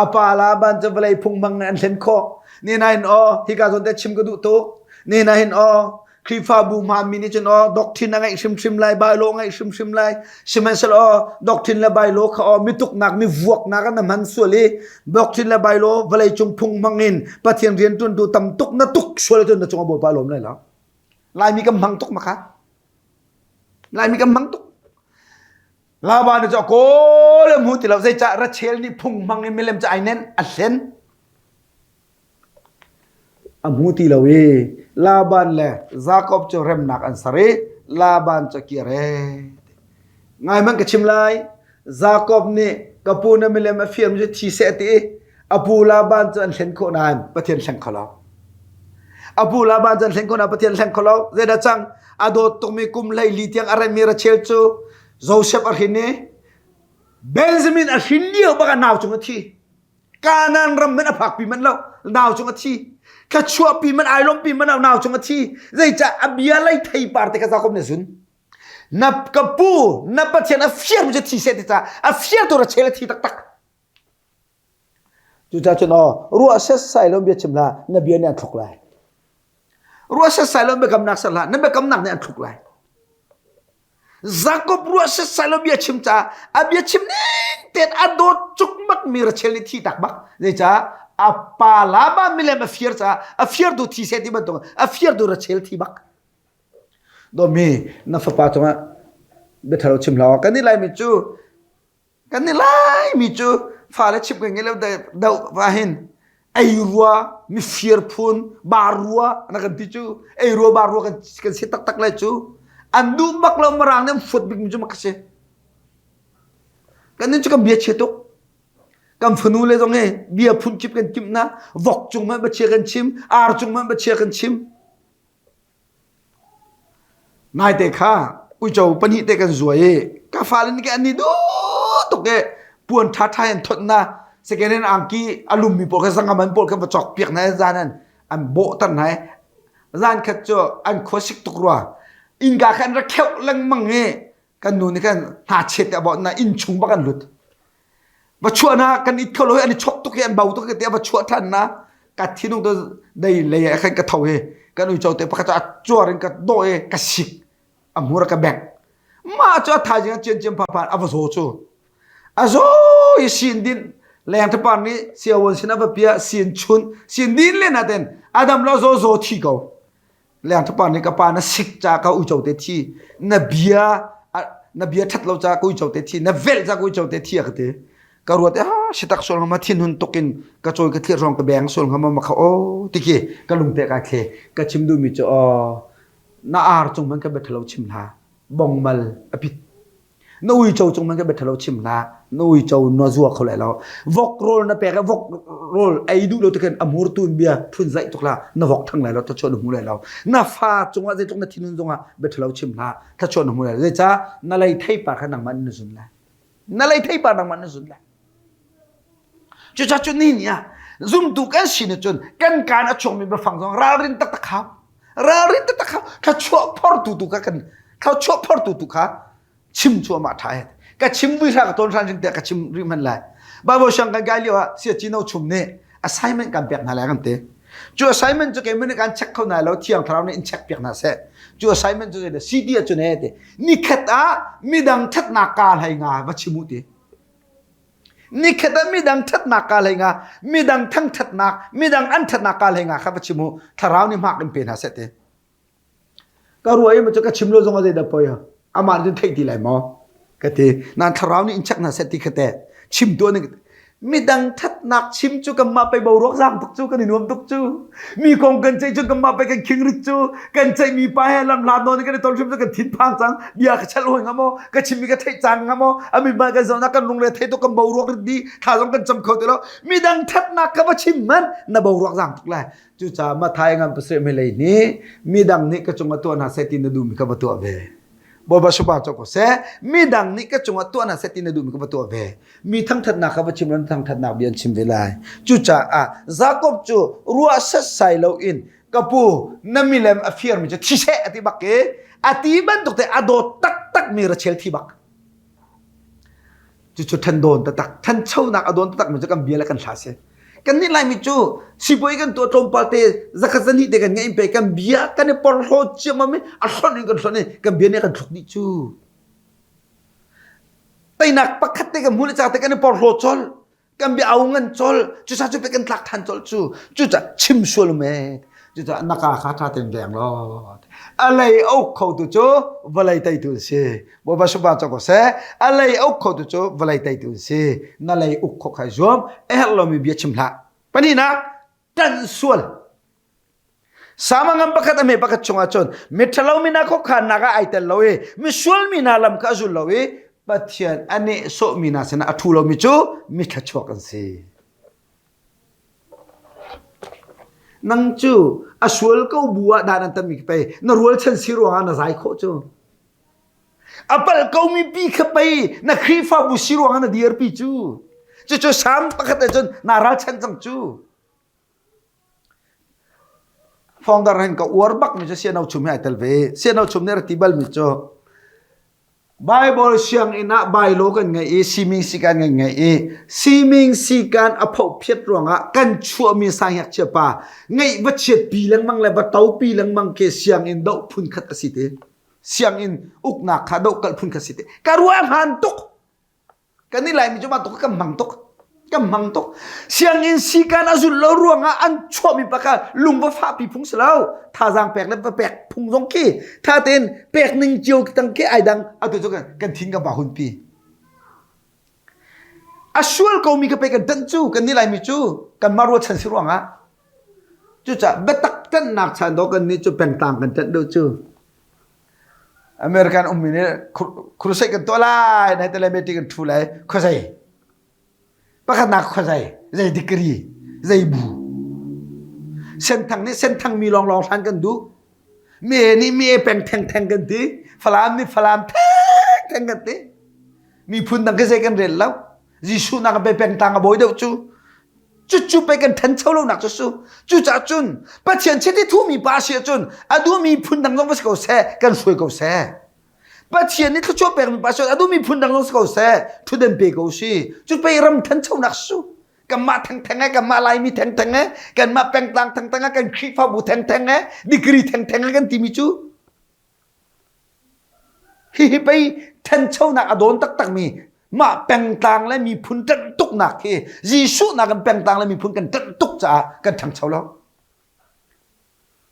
A: a pa Laban cu vawlei phung hmang in an hlen khawh ni na hin aw hika zawn te chim ka duh tuk ni na hin aw. Khrihfabu hmaanmi nih cun aw doctrine a ngeih hrimhrim lai, bylaw a ngeih hrimhrim lai. Sihmanhsehlaw aw doctrine le bylaw kha aw mituknak, mivuaknak ah na hman sual i doctrine le bylaw vawleicung phung hmang in Pathian rianṭuantu tam tuk na tuk sual ahcun na cungah Bawipa a lawm lai lo. Laimi kan hmang tuk ma kha. Laimi kan hmang tuk. Laban cu a kawl a hmu ti lo. Zeicah Rachel nih phung hmang in milem cu ai nen a hlen. A hmu ti lo i Laban le Jakob cu remnak an ser i Laban cu a kir ee. Ngai hmanh ka chim lai. Jakob nih ka pu na milem a firmi cu thi seh a ti i a pu Laban cu an hlen khawh nain Pathian hleng kho lo. A pu Laban cu an hleng khawh nain Pathian hleng kho lo. Zeidah cang? A dawt tukmi kum 14 tiang a remmi Rachel cu Joseph a hrin i Benjamin a hrin lio bak ah nau cung a thi. Kanaan ram hmanh a phakpi manh lo nau cung a thi thluachuahpi manh ai lawmhpi manh nau cung a thi zeicah a bia lei theipar te kha Jakob nih a zun na ka pu na Pathian a fiar mi cu thi seh ti ca a fiar tu Rachel a thi taktak cucaah cun aw ruah setsai lo bia chim hlah na bia nih an thluk lai ruah setsai lo biakamnak ser hlah na biakamnak nih an thluk lai Jakob ruah setsai lo bia chim caah a bia chim ning tein a dawt cukmak mi Rachel nih thi tak bak zeicah a pa Laban milem a fir caah a firtu thi seh ti bantuk a firtu Rachel thi bak dawmi na fapa cungah biathalo chim hlah kan i laimi cu Kan i laimi cu fale chim kan ngei lo deuh va hin ei rua mifir phun ba rua na kan ti cu ei rua ba rua kan kan si taktak lai cu an duh bak lo marang nih an fuat bik mi cu mak si kan nin cu kan bia chia tuk kan fanu le zong hi bia phun kip kan timh na vok cung hmanh bachia kan chim ar cung hmanh bachia kan chim Naite kha uico pahnih te kan zuai i ka fale nih an i duh tuk i puan ṭhaṭha in thawt na second hand angki a lummi pawl kha zangam an pawl kha va cawk piak hna i zan an an bawhter hna i zan khat cu an khuasik tuk rua innka kha an ra kheuh lengmang i kan nu nih khan hnachet te a bawh na inn chung bak an lut Va chuah na kan it kho lo hi an i chok tuk hi an bau tuk hi va chuah than na ka thinung to dei lei ah khan ka tho hi kan uico te pakhat a cuar in ka dawh i ka sik a hmur ka bek mah cu a thaizing ah cian cian pha a va zaw cu a zaw i sin din leng thapar nih siawon sin a va pia sin chun sin din le na ten adam lo zaw zaw thi ko Leng thapa nih ka pa na sik ca ka uico te thi na bia na bia that lo ca ka uico te thi na velh ca ka uico te thi a ka ti ka ruat ah sitak sual ngama thin hun tuk in ka cawi ka thlir rong ka beng sual ngama ma kha o ti khi ka lungte ka thle ka chim duh mi cu o na ar cung man ka bia thalo chim hla bongmal a pit Na uico cung man ka bia ṭhalo chim hlah. Na uico na zua kho lai lo. Vok rawl na pek i vok rawl ei duh lo te khan a murtu in bia phun zaih tuk hlah. Na vok thang lai lo, thluachuah na hmu lai lo. Na fa cungah zeitluk na thinhun zongah bia ṭhalo chim hlah, thluachuah na hmu lai lo. Zeicah na lei theipar kha nangmah nih na zun lai. Na lei theipar nangmah na zun lai. Cucaah cu ni ni ah zumtu kan si nih cun kan kaan a chuakmi biafang zong ralrin taktak hau. Ralrin taktak hau. Thluachuah phortu tu kha kan thluachuah phortu tu kha chim cu amah ṭha he ka chim vui hra ka tawn hran ring tiah ka chim rih hman lai Bible siang kan kai lio ah sia cino chum nih assignment kan pek hna lai kan ti cu assignment cu keimah nih kan check kho hna lo thiang thlarau nih in check piak hna seh cu assignment cu zeidah CD ah cun he ti nikhat ah midang ṭhatnak ka hlei nga va chim u ti nikhat ah midang ṭhatnak ka hlei nga midang thangṭhatnak midang an ṭhatnak ka hlei nga kha va chim u thlarau nih hmak in pe hna seh ti Ka ruah i cu ka chim lo zong ah zeidah poi amah nih cun theih ti lai maw ka ti nan thlarau nih in check hna seh ti kha teh chim tuah ning midang thatnak chim cu kanmah pei boruak zaang tuk cu kan i nuam tuk cu mi kong kan ceih cun kanmah pei kan khing rit cu kan ceih mi pa he lam hlat nawn in kan i ton hrim cu kan thin phang cang bia ka chalh hoi nga maw ka chim mi ka theih cang nga maw a mi ba kan zohnak kan lungre thei tuk kan boruak rit di thla zong kan cam kho ti lo midang thatnak ka va chim man na boruak zaang tuk lai Cucaah Matthai ngan pasarih hmailei nih midang nih ka cungah tuah hna seh ti na duhmi kha va tuah ve. Bawipa supa cawk ko seh. Midang nih ka cungah tuah hna seh ti na duhmi kha va tuah ve. Mi thangthatnak kha va chim law na thangthatnak bia an chim ve lai. Cucaah Jakob cu ruah setsai loin ka pu na milem a firmi cu thi seh a ti bak i a ti bantuk te a dawt taktak mi Rachel thi bak. Cucu ṭhan dawn taktak, ṭhanchonak a dawn taktak mi cu kan bia le kan hla si. Kan nih Laimi cu sipuai kan tuah tlawmpal te zakhat zahnih te kan ngeih pe kan bia kan i porhlaw ciammam i a hlonh in kan hlonh i kan bia nih a kan thluk dih cu. Teinak pakhat te kan hmuh le cang te kan i porhlaw colh. Kan bia au ngan colh. Cusa cu pe kan tlak than colh cu. Cucah chim sual um ee. Cucah na ka kha tha ten veng law. A lei uk kho tu cu vawlei teitu an si. Bawipa supa cawk ko seh. A lei uk kho tu cu vawlei teitu an si. Na lei uk khawh khai zuam. A herh lomi bia chim hlah. Pahnihnak, ṭanh sual. Sama ngam pakhat a hme pakhat chungah cun miṭhalo mi hna khuakhannak ah ai tel lo i misual mi hna lam kha a zul lo i Pathian a nehsawhmi hna sinah a ṭhu lomi cu mithluachuak an si. Nang cu a sual ko bu ah dan an tammi pei na rualchan si ruangah na zai khawh cu. A palh komi pi kha pei na Khrihfabu si ruangah na dirpi cu. Cucu Salm pakhat ah cun naa ralchan cang cu. Founder hin ka uar bak mi cu siano chum hi ai tel ve. Siano chum nih a ti bal mi cu Bible sianginn ah bailo kan ngei i siming sikan kan ngei i siming sikan a phophiat ruangah kan chuahmi sangngakchia pa ngeih va chiat pi lengmang le va to pi lengmang ke sianginn doh phun khat a si te. Sianginn uknak kha doh kalh phun khat si te. Ka ruah hmaan tuk. Kan i Laimi cu mah tuk kan hmang tuk. Kan hmang tuk. Sianginn sikan a zulh lo ruangah an chuahmi pa kha lung va fahpi phung si lo. Thazaang pek le va pek phung zong khi tha tein pek ning cio tang khi ai dang atu cu kan thin kan va hunpi. A sual komi ka pe kan tanh cu kan ni Laimi cu kan mah ruahchan si ruangah. Cucaah biatak ṭanhnak chan dawh kan nih cu pengtlang kan ṭanh deuh cu. American ummi nih crusade kan tuah lai nai te lai meeting kan thu lai khuazei pakhatnak khuazei zei degree zei bu senthang nih senthang mi lawnglawng hlan kan duh me nih me peng theng theng kan ti falam nih falam theng theng kan ti miphun dang khi zei kan rel lo Jesuh nak pe peng tang a bawi deuh cu Cucu pei kan ṭhancho lonak cu su. Cucaah cun Pathian chiti thumi pa si ahcun a duhmi phun dang zong va si ko seh, kan hruai ko seh. Pathian nih thluachuah pekmi pa si a duhmi phun dang zong si ko seh, ṭhutden pe ko si. Cu pei ram ṭhanchonak su. Kanmah thengtheng e, kanmah Laimi thengtheng e, kanmah pengtlang thengtheng e, kan Khrihfabu thengtheng e, degree thengtheng e kan timi cu Hihi pei ṭhanchonak a dawn taktakmi mah pengtlang le miphun ṭanh tuknak hi Jesuh nakin pengtlang le miphun kan ṭanh tuk caah kan ṭhangcho lo.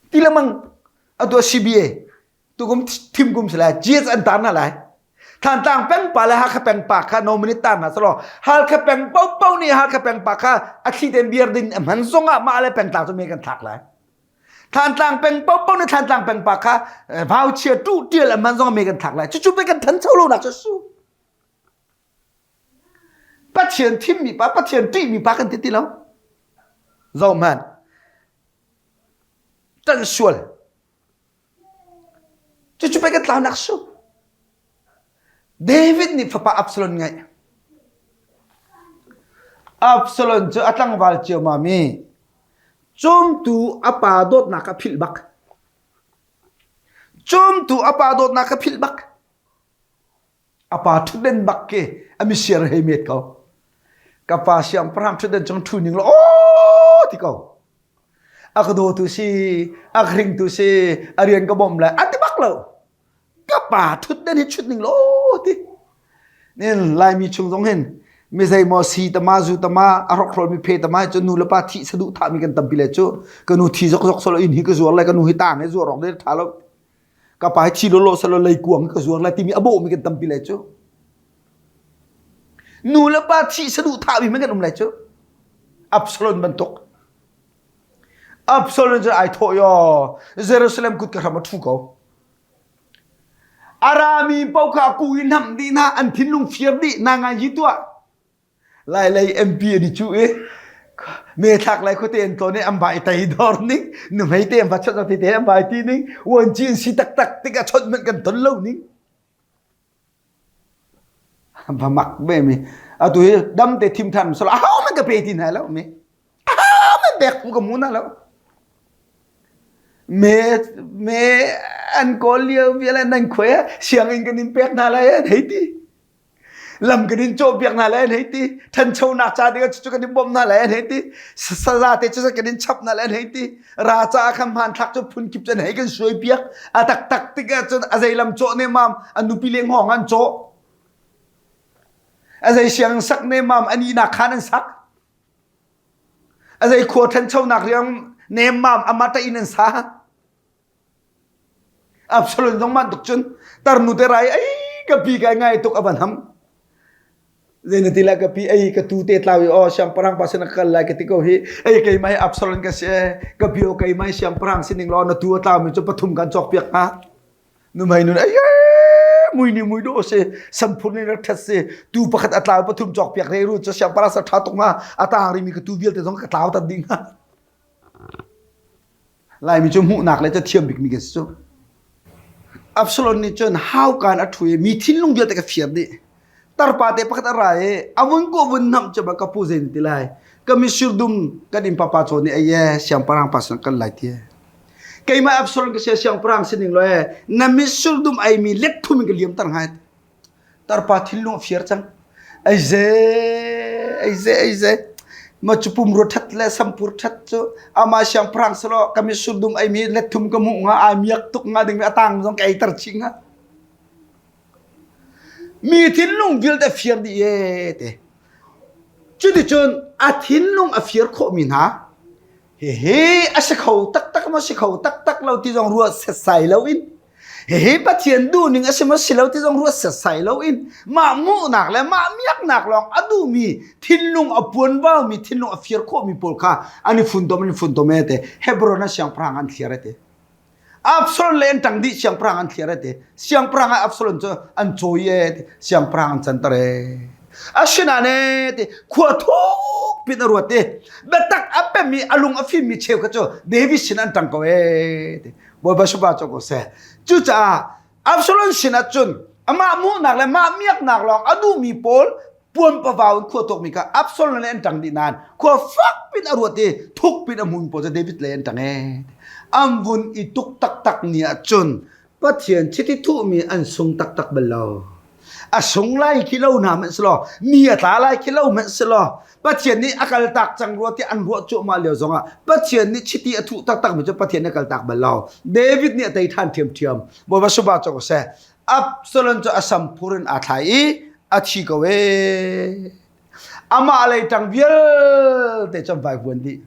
A: Ti lengmang atu CBA tukum thim kum si lai GS an tar hna lai. Thantlang peng pa le Hakha peng pa kha nominate tar hna selaw Halkha peng paohpaoh nih Hakha peng pa kha a thli tein beer din a hman zongah mah le pengtlang cu me kan thlak lai. Thlantlang peng paohpaoh nih Thlantlang peng pa kha vauchia tuh tial a man zong me kan thlak lai. Cucu pe kan thancho lo nak cu su. Pathian thimmi pa, Pathian ṭihmi pa kan ti ti lo. Zoh hmanh. Ṭanh sual. Cucu pei kan tlaunak su. David nih fapa Absalom ngeih. Absalom cu a tlangval ciammam i cawmtu a pa dawtnak a philh bak. Cawmtu a pa dawtnak a philh bak. A pa ṭhutden bak khi a misiar hei met ko. Ka pa siangpahrang ṭhutden cung ṭhu ning law aw ti ko. A ka dawtu si, a ka hringtu si, a rian ka bawmh lai, a ti bak lo. Ka pa ṭhutden hi ṭhut ning law ti. Nin Laimi chung zong hin mi zeimaw si tama zu tama a hrokhrawl mi phe tama cu nu le pa thih saduh thahmi kan tampi le cu ka nu thi zokzok solo inn hi ka zuar lai ka nu hi tang he zuar awk de ṭha lo ka pa hi thi lawlaw selaw leikuang ka zuar lai timi a bawhmi kan tampi lai cu nu le pa thih saduh thahmi hmanh kan um lai cu Absalom bantuk Absalom cu ai thawh yo Jerusalem kut ka hram a thu ko Arami paoh kha ku i hnamh dih hna an thinlung fir dih na ngai hi tuah Lailei MP an i cuh i me thlak lai khuate an tlawn i an vai tei dor ning nuhmei te an va chawnh te te an vai ti ning uanci an si taktak tikah chawnh hmanh kan ton lo ning va mak ve mi atu hi dam te thim than sala aho man ka pe ti hna lo mi aho man bek pu ka mu na lo me me an kawl lio vial nan khuai sianginn kan in pek hna lai an hei ti. Lam kan in cawhpiak hna lai an hei ti. Ṭhanchonak ca ding ah cucu kan in bawmh hna lai an hei ti. Saza te cu kan in chap hna lai an hei ti. Ra caah khan hmanthlak cu phun kip cun hei kan suaipiak. A taktak tikah cun a zei lam cawh nemam a nupi le hngawng an cawh. A zei siang sak nemam a nihnak khan an sak. A zei khua ṭhanchonak riang nemmam amah ta inn an sa. Absalom zong man tuk cun tarnu te rai ei ka pi kai ngai tuk a van ham. Zei na ti lai ka pi ei ka tu te tlau i aw siangpahrang pa sin a kal lai ka ti ko hi ei keimah hi Absalom ka si e ka pi aw keimah hi siangpahrang sining law na tu a tlau mi cu pathum kan cawk piak hnga. Numei nun ei mui ni mui do si samphur ni rak that si tu pakhat a tlau pathum cawk piak re ru cu siangpahrang sa tha tuk hnga a tang rimi ka tu vialte zong ka tlau tat ding hnga. Laimi cu hmuhnak le cathiam bikmi kan si cu. Absalom nih cun haukaan a ṭhu i mi thinlung vialte ka fir dih. Tarpa te pakhat a ra i a vun ko vun hnamh cu ka pu zei na ti lai. Ka mitsur dum kan inn papa caw nih ei e siangpahrang pa sin kan lai ti. Keimah Absalom ka sia siangpahrang sining lo e na mitsur dum ei mi let thum in ka liam tar hnga. Tarpa thinlung a fir cang. Aize, aize, aize. Ma cu pumrua ṭhat le sampur ṭhat cu amah siangpahrang selaw ka mitsur dum ei mi let thum ka hmuh hnga, aa miak tuk hnga ding mi a tang zong ka ei tar chih hnga. Mi thinlung vialte a fir dih e te. Cuticun a thinlung a fir khawhmi hna hihi a si kho taktak maw si kho taktak lo ti zong ruah setsai loin Hihi Pathian duhning a si maw si lo ti zong ruat setsai loin mah hmuhnak le mah miaknak lawng a duhmi thinlung a puanvaumi thinlung a fir khawhmi pawl kha an i funtom an i funtom e te Hebron ah siangpahrang an thliar e te Absalom le an ṭang dih siangpahrang an thliar e te siangpahrang ah Absalom cu an cawi e te siangpahrang an canter e asinain e te khua thuk pin a ruat te biatak a pemmi a lung a fimmi cheu kha cu David sin an ṭang ko e te Bawipa supa cu ko seh. Cucaah Absalom sinah cun amah hmuhnak le mah miaknak lawng a duhmi pawl puan pavau in khua tuakmi kha Absalom le an ṭang dih nain khua fak pin a ruat i thuk pin a hmumi pawl cu David lei an ṭang ee. An vun i tuk taktak ni ah cun Pathian chiti thuhmi an sung taktak bal lo. A sung lai khi lo hna hmanh selaw mi a tla lai khi lo hmanh selaw Pathian nih a kaltak cang rua tiah an ruah cuahmah lio zongah Pathian nih chiti a thuh taktak mi cu Pathian nih a kaltak bal lo. David nih a tei ṭhan ṭhiamṭhiam. Bawipa suba cu ko seh. Absalom cu a samphur in aa thlai i a thi ko ee. Amah lei ṭang vialte cu an vaivuan dih.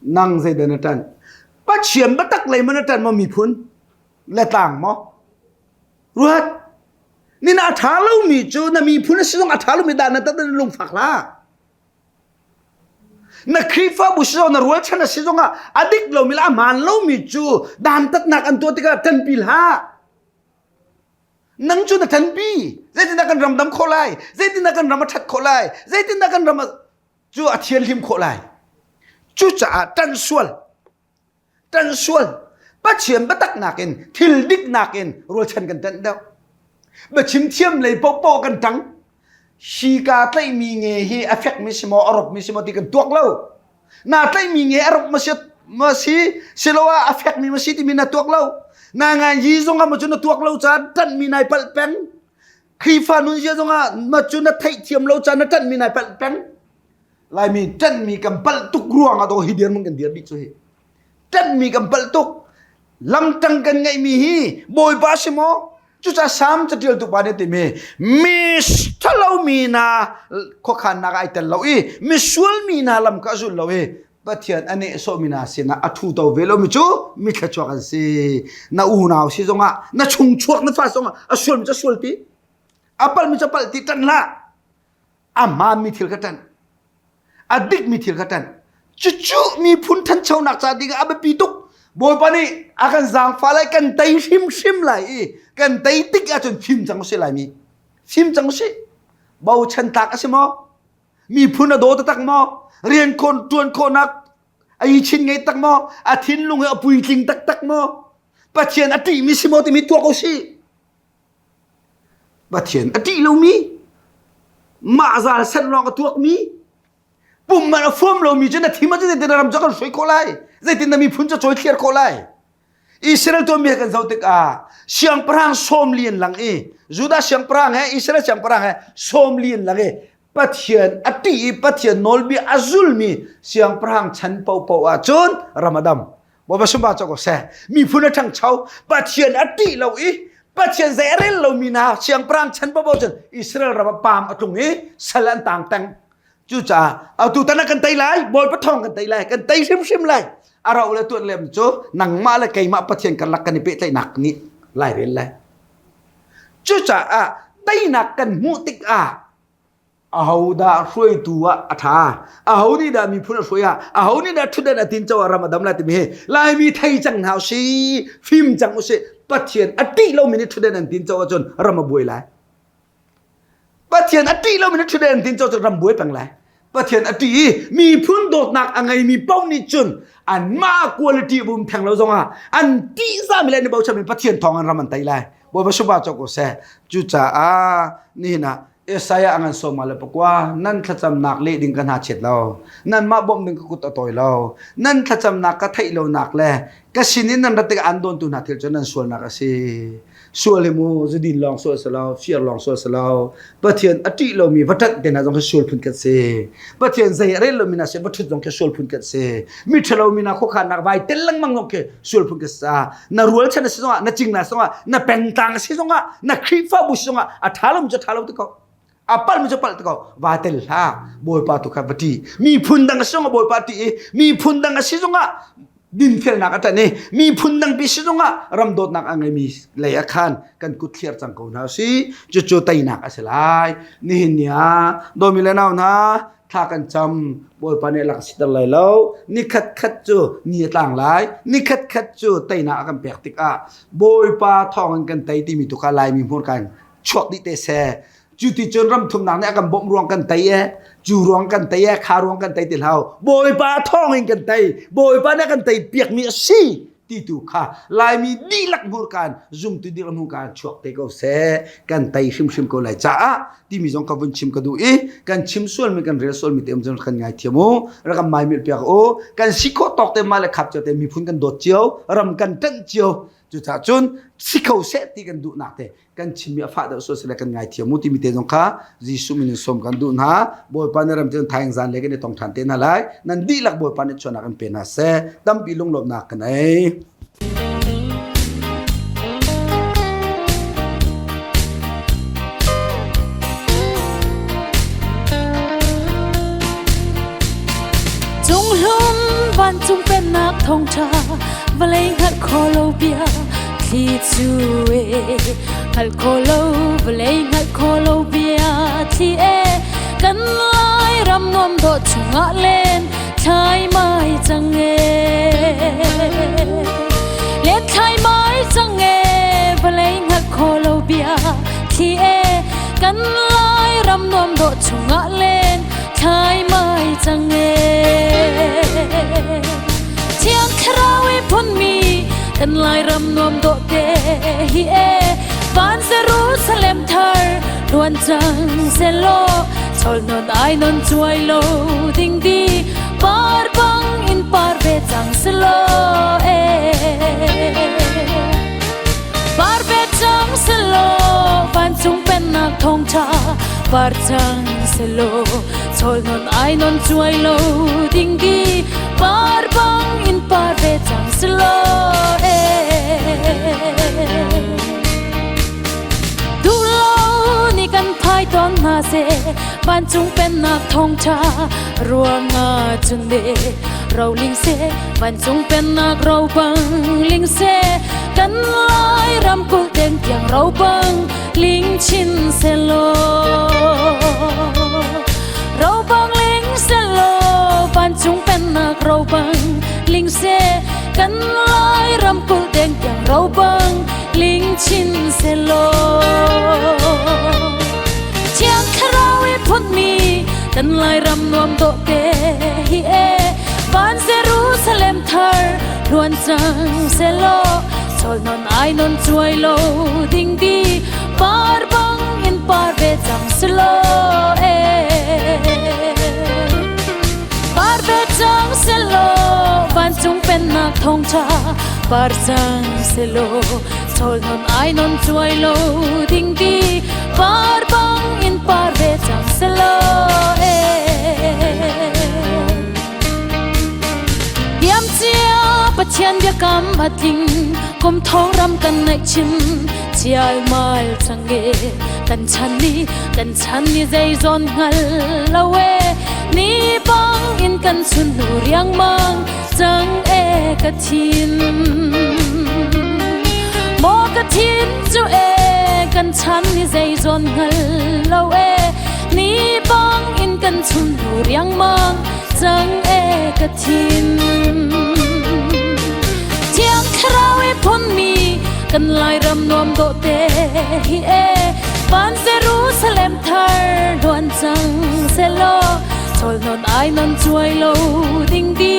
A: Nang zeidah na ṭanh? Pathian biatak lei maw na ṭanh maw miphun? Le tlang maw? Ruat. Nin a ṭha lomi cu na miphun a si zong a ṭha lomi dah na tat na lungfak hlah. Na Khrihfabu si zong na rualchan a si zongah a dik lomi le a hmaan lomi cu dantatnak an tuah tikah ṭanpi hlah. Nang cu na ṭanpi. Zeitindah kan ram dam khawh lai? Zeitindah kan ram a ṭhat khawh lai? Zeitindah kan ram cu a thianhlim khawh lai? Cucaah ṭan sual ṭan sual Pathian biatak nakin thil dik nakin rualchan kan ṭanh deuh. Biachim thiam lei paohpaoh kan ṭang. Hi ka tlaihmi nge hi a fekmi si maw a ropmi si maw ti kan tuak lo. Na tlaihmi nge a rop ma si ma si siloah a fekmi ma si timi na tuak lo. Na ngai yi zong ah ma cu na tuak lo caan ṭanhmi nai palh peng. Khrihfa nunzia zong ah ma cu na theihthiam lo caan na ṭanhmi nai palh peng. Laimi ṭanhmi kan palh tuk ruang ah hi dirhmun kan dir dih cu hi. Ṭanhmi kan palh tuk. Lamṭang kan ngeihmi hi Bawipa si maw? Cucaah Salm caṭialtu pa nih a timi mi ṭhalomi hna khuakhannak ah ai tel lo i misual mi hna lam kha a zul lo i Pathian a nehsawhmi hna sinah a ṭhuto ve lomi cu mi thluachuak an si. Na unau si zongah na chungchuak na fa zongah a sualmi cu a sual ti a palhmi cu a palh ti ṭanh hlah. A hmaanmi thil kha ṭanh. A dikmi thil kha ṭanh. Cucu miphun ṭhanchonak ca ding ah a biapi tuk. Bawipa nih a kan zaangfah lai, kan tei hrimhrim lai i kan tei tik ahcun fim cang usih Laimi. Fim cang usih. Bochan tlak a si maw? Miphun a daw taktak maw? Rian khon ṭuan khawhnak a i chin ngei tak maw? A thinlung hi a puitling taktak maw? Pathian a ṭihmi si maw timi tuak usih. Pathian a ṭih lomi, mah zal sen lawng a tuakmi, pum man a fuam lomi cu na thim ahcun zeitin na ram cu kan hruai khawh lai? Zeitin na miphun cu cawi thliar khawh lai? Israel tuanbia kan zoh tikah siangpahrang 40 an lang i Judah siangpahrang he Israel siangpahrang he 40 an lang i Pathian a ṭih i Pathian nawlbia a zulmi siangpahrang chan paohpaoh ahcun ram a dam. Bawipa sumpa cawk ko seh. Miphun a ṭhangcho, Pathian a ṭih lo i Pathian zei a rel lomi hna siangpahrang chan paohpaoh cun Israel ram ah paam a tlung i sal an tang teng. Cucaah atu tan ah kan tei lai, Bawipa thawng kan tei lai, kan tei hrimhrim lai. A rauh le tuan lem cu nangmah le keimah Pathian karlak kan i pehtlaihnak nih lai rel lai. Cucaah teinak kan hmuh tikah ahodah hruaitu ah a ṭha, aho nih dah miphun a hruai ah, aho nih dah ṭhutdan a tinco ah ram a dam lai timi hi Laimi thei cang hna usih, fim cang usih. Pathian a ṭih lomi nih ṭhutdan an tinco ahcun ram a buai lai. Pathian a ṭih lomi nih ṭhutdan an tinco ahcun ram buai peng lai. Pathian a ṭih i miphun dawtnak a ngeimi paoh nih cun anmah quality bum theng lo zongah an ṭihzahmi le an i bochanmi Pathian thawng in ram an tei lai. Bawipa subah cawk u seh. Cucaah nihin ah Isaiah a ngan 49 nan thlacamnak leh ding ka hna chiat lo. Nanmah bawmh ding ka kut a tawi lo. Nan thlacamnak ka theih lonak le ka sin in nan rat tikah an dawntu hna thil cu nan sualnak a si. Sual hi mu zudin lawng sual si lo, fir lawng sual si lo. Pathian a ṭih lomi va ṭanh te hna zong khi sual phun kan si. Pathian zei a rel lomi hna sin va ṭhut zong khi sual phun kan si. Mi ṭhalo mi hna khuakhannak vai tel lengmang zong khi sual phun kan si. Na rualchan a si zongah, na cingla zongah, na pengtlang a si zongah, na Khrihfabu si zongah a ṭha lomi cu a ṭha lo ti ko. A palhmi cu palh ti ko. Va tel hlah. Bawipa tu kha va ṭih. Miphun dang a si zongah Bawipa ṭih i miphun dang a si zongah dinfelnak a ṭanh i miphun dangpi si zongah ram dawtnak a ngeimi lei ah khan kan kut thliar cang ko hna si. Cucu teinak a si lai. Nihin ni ah dawmi le nau hna thla kan cam Bawipa nih lak siter lai lo nikhat khat cu ni a tlang lai nikhat khat cu teinak a kan pek tikah Bawipa thawng in kan tei timi tu kha Laimi hmurka in chuak dih te seh cu ti cun ram thumnak nih a kan bawmh ruang kan tei e cu ruang kan tei e kha ruang kan tei ti hlah Bawipa thawng in kan tei Bawipa nih a kan tei piakmi a si ti tu kha Laimi dihlak hmurka in zumtu dihlak hmurka in chuak te ko seh kan tei hrimhrim ko lai caah timi zong ka vun chim ka duh i kan chim sualmi kan rel sualmi te um zong kan ngai thiam u rak kan mai mil piak u kan si khawh tawk te mah le khap cio te miphun kan dawt cio ram kan ṭanh cio cucaah cun si kho seh ti kan duhnak te kan chimmi a fah deuh sual sile kan ngai thiam u timi te zong kha Jesuh min in sawm kan duh hna Bawipa nih ram cun thaing zan le kan i tong ṭhan te hna lai nan dihlak Bawipa nih chuanak in pe hna seh tampi lunglawmhnak kan ei.
B: Cunghlum vancung pennak thawngṭha vawlei hngalh kho lo bia thli cu e hngalh kho lo vawlei hngalh kho lo bia thli e kan lai ram nuam dawh chungah len thlai mai cang e len thlai mai cang e vawlei hngalh kho lo bia thli e kan lai ram nuam dawh chungah len thlai mai cang e Thiang Thlarau i phunmi kan Lairam nuam dawh te hi e van Jerusalem thar luan cang selaw chol non ai non chuai lo ding di par bang in par ve cang selaw e par ve cang selaw vancung pennak thawngtha par cang selaw chol non ai non chuai lo ding di par bang in par ve cang selaw e duh lo ni kan phai tawn hna seh vancung pennak thawngtha ruangah cun de ro ling se vancung pennak ro bang ling se kan lai ram kul ten tiang ro bang ling chin se lo ro bang ling se lo vancung pennak ro bang ling se kan lai ram kul ten tiang ro bang ling chin se lo Thiang Thlarau i phunmi kan Lairam nuam dawh te hi e van Jerusalem thar luan cang selaw sol non ai non chuai lo ding di par bang in par ve cang selaw e par ve cang selaw vancung pennak thawngtha. Par cang selaw Chawl non ai non chuai lo ding di Par bang in par ve cang selaw eh. Diam cia Pathian biakam a tling kum thong ram kan ngaih chin chial mal cang e kan chan ni kan chan ni zei zawn hngal lo e ni bang in kan chun nu riangmang cang e ka thin maw ka thin cu e kan chan ni zei zawn hngal lo e ni bang in kan chun nu riangmang cang e ka thin Thiang Thlarau i phunmi kan Lairam nuam dawh te hi e van Jerusalem thar hluan cang selaw chawl non ai non chuai lo ding di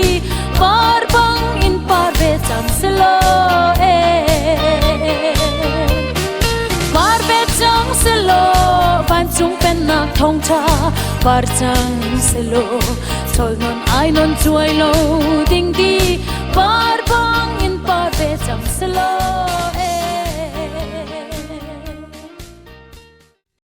B: par bang in par ve cang selaw e par ve cang selaw vancung pennak thawngṭha par cang selaw chawl non ai non chuai lo ding di par bang in par ve cang selaw.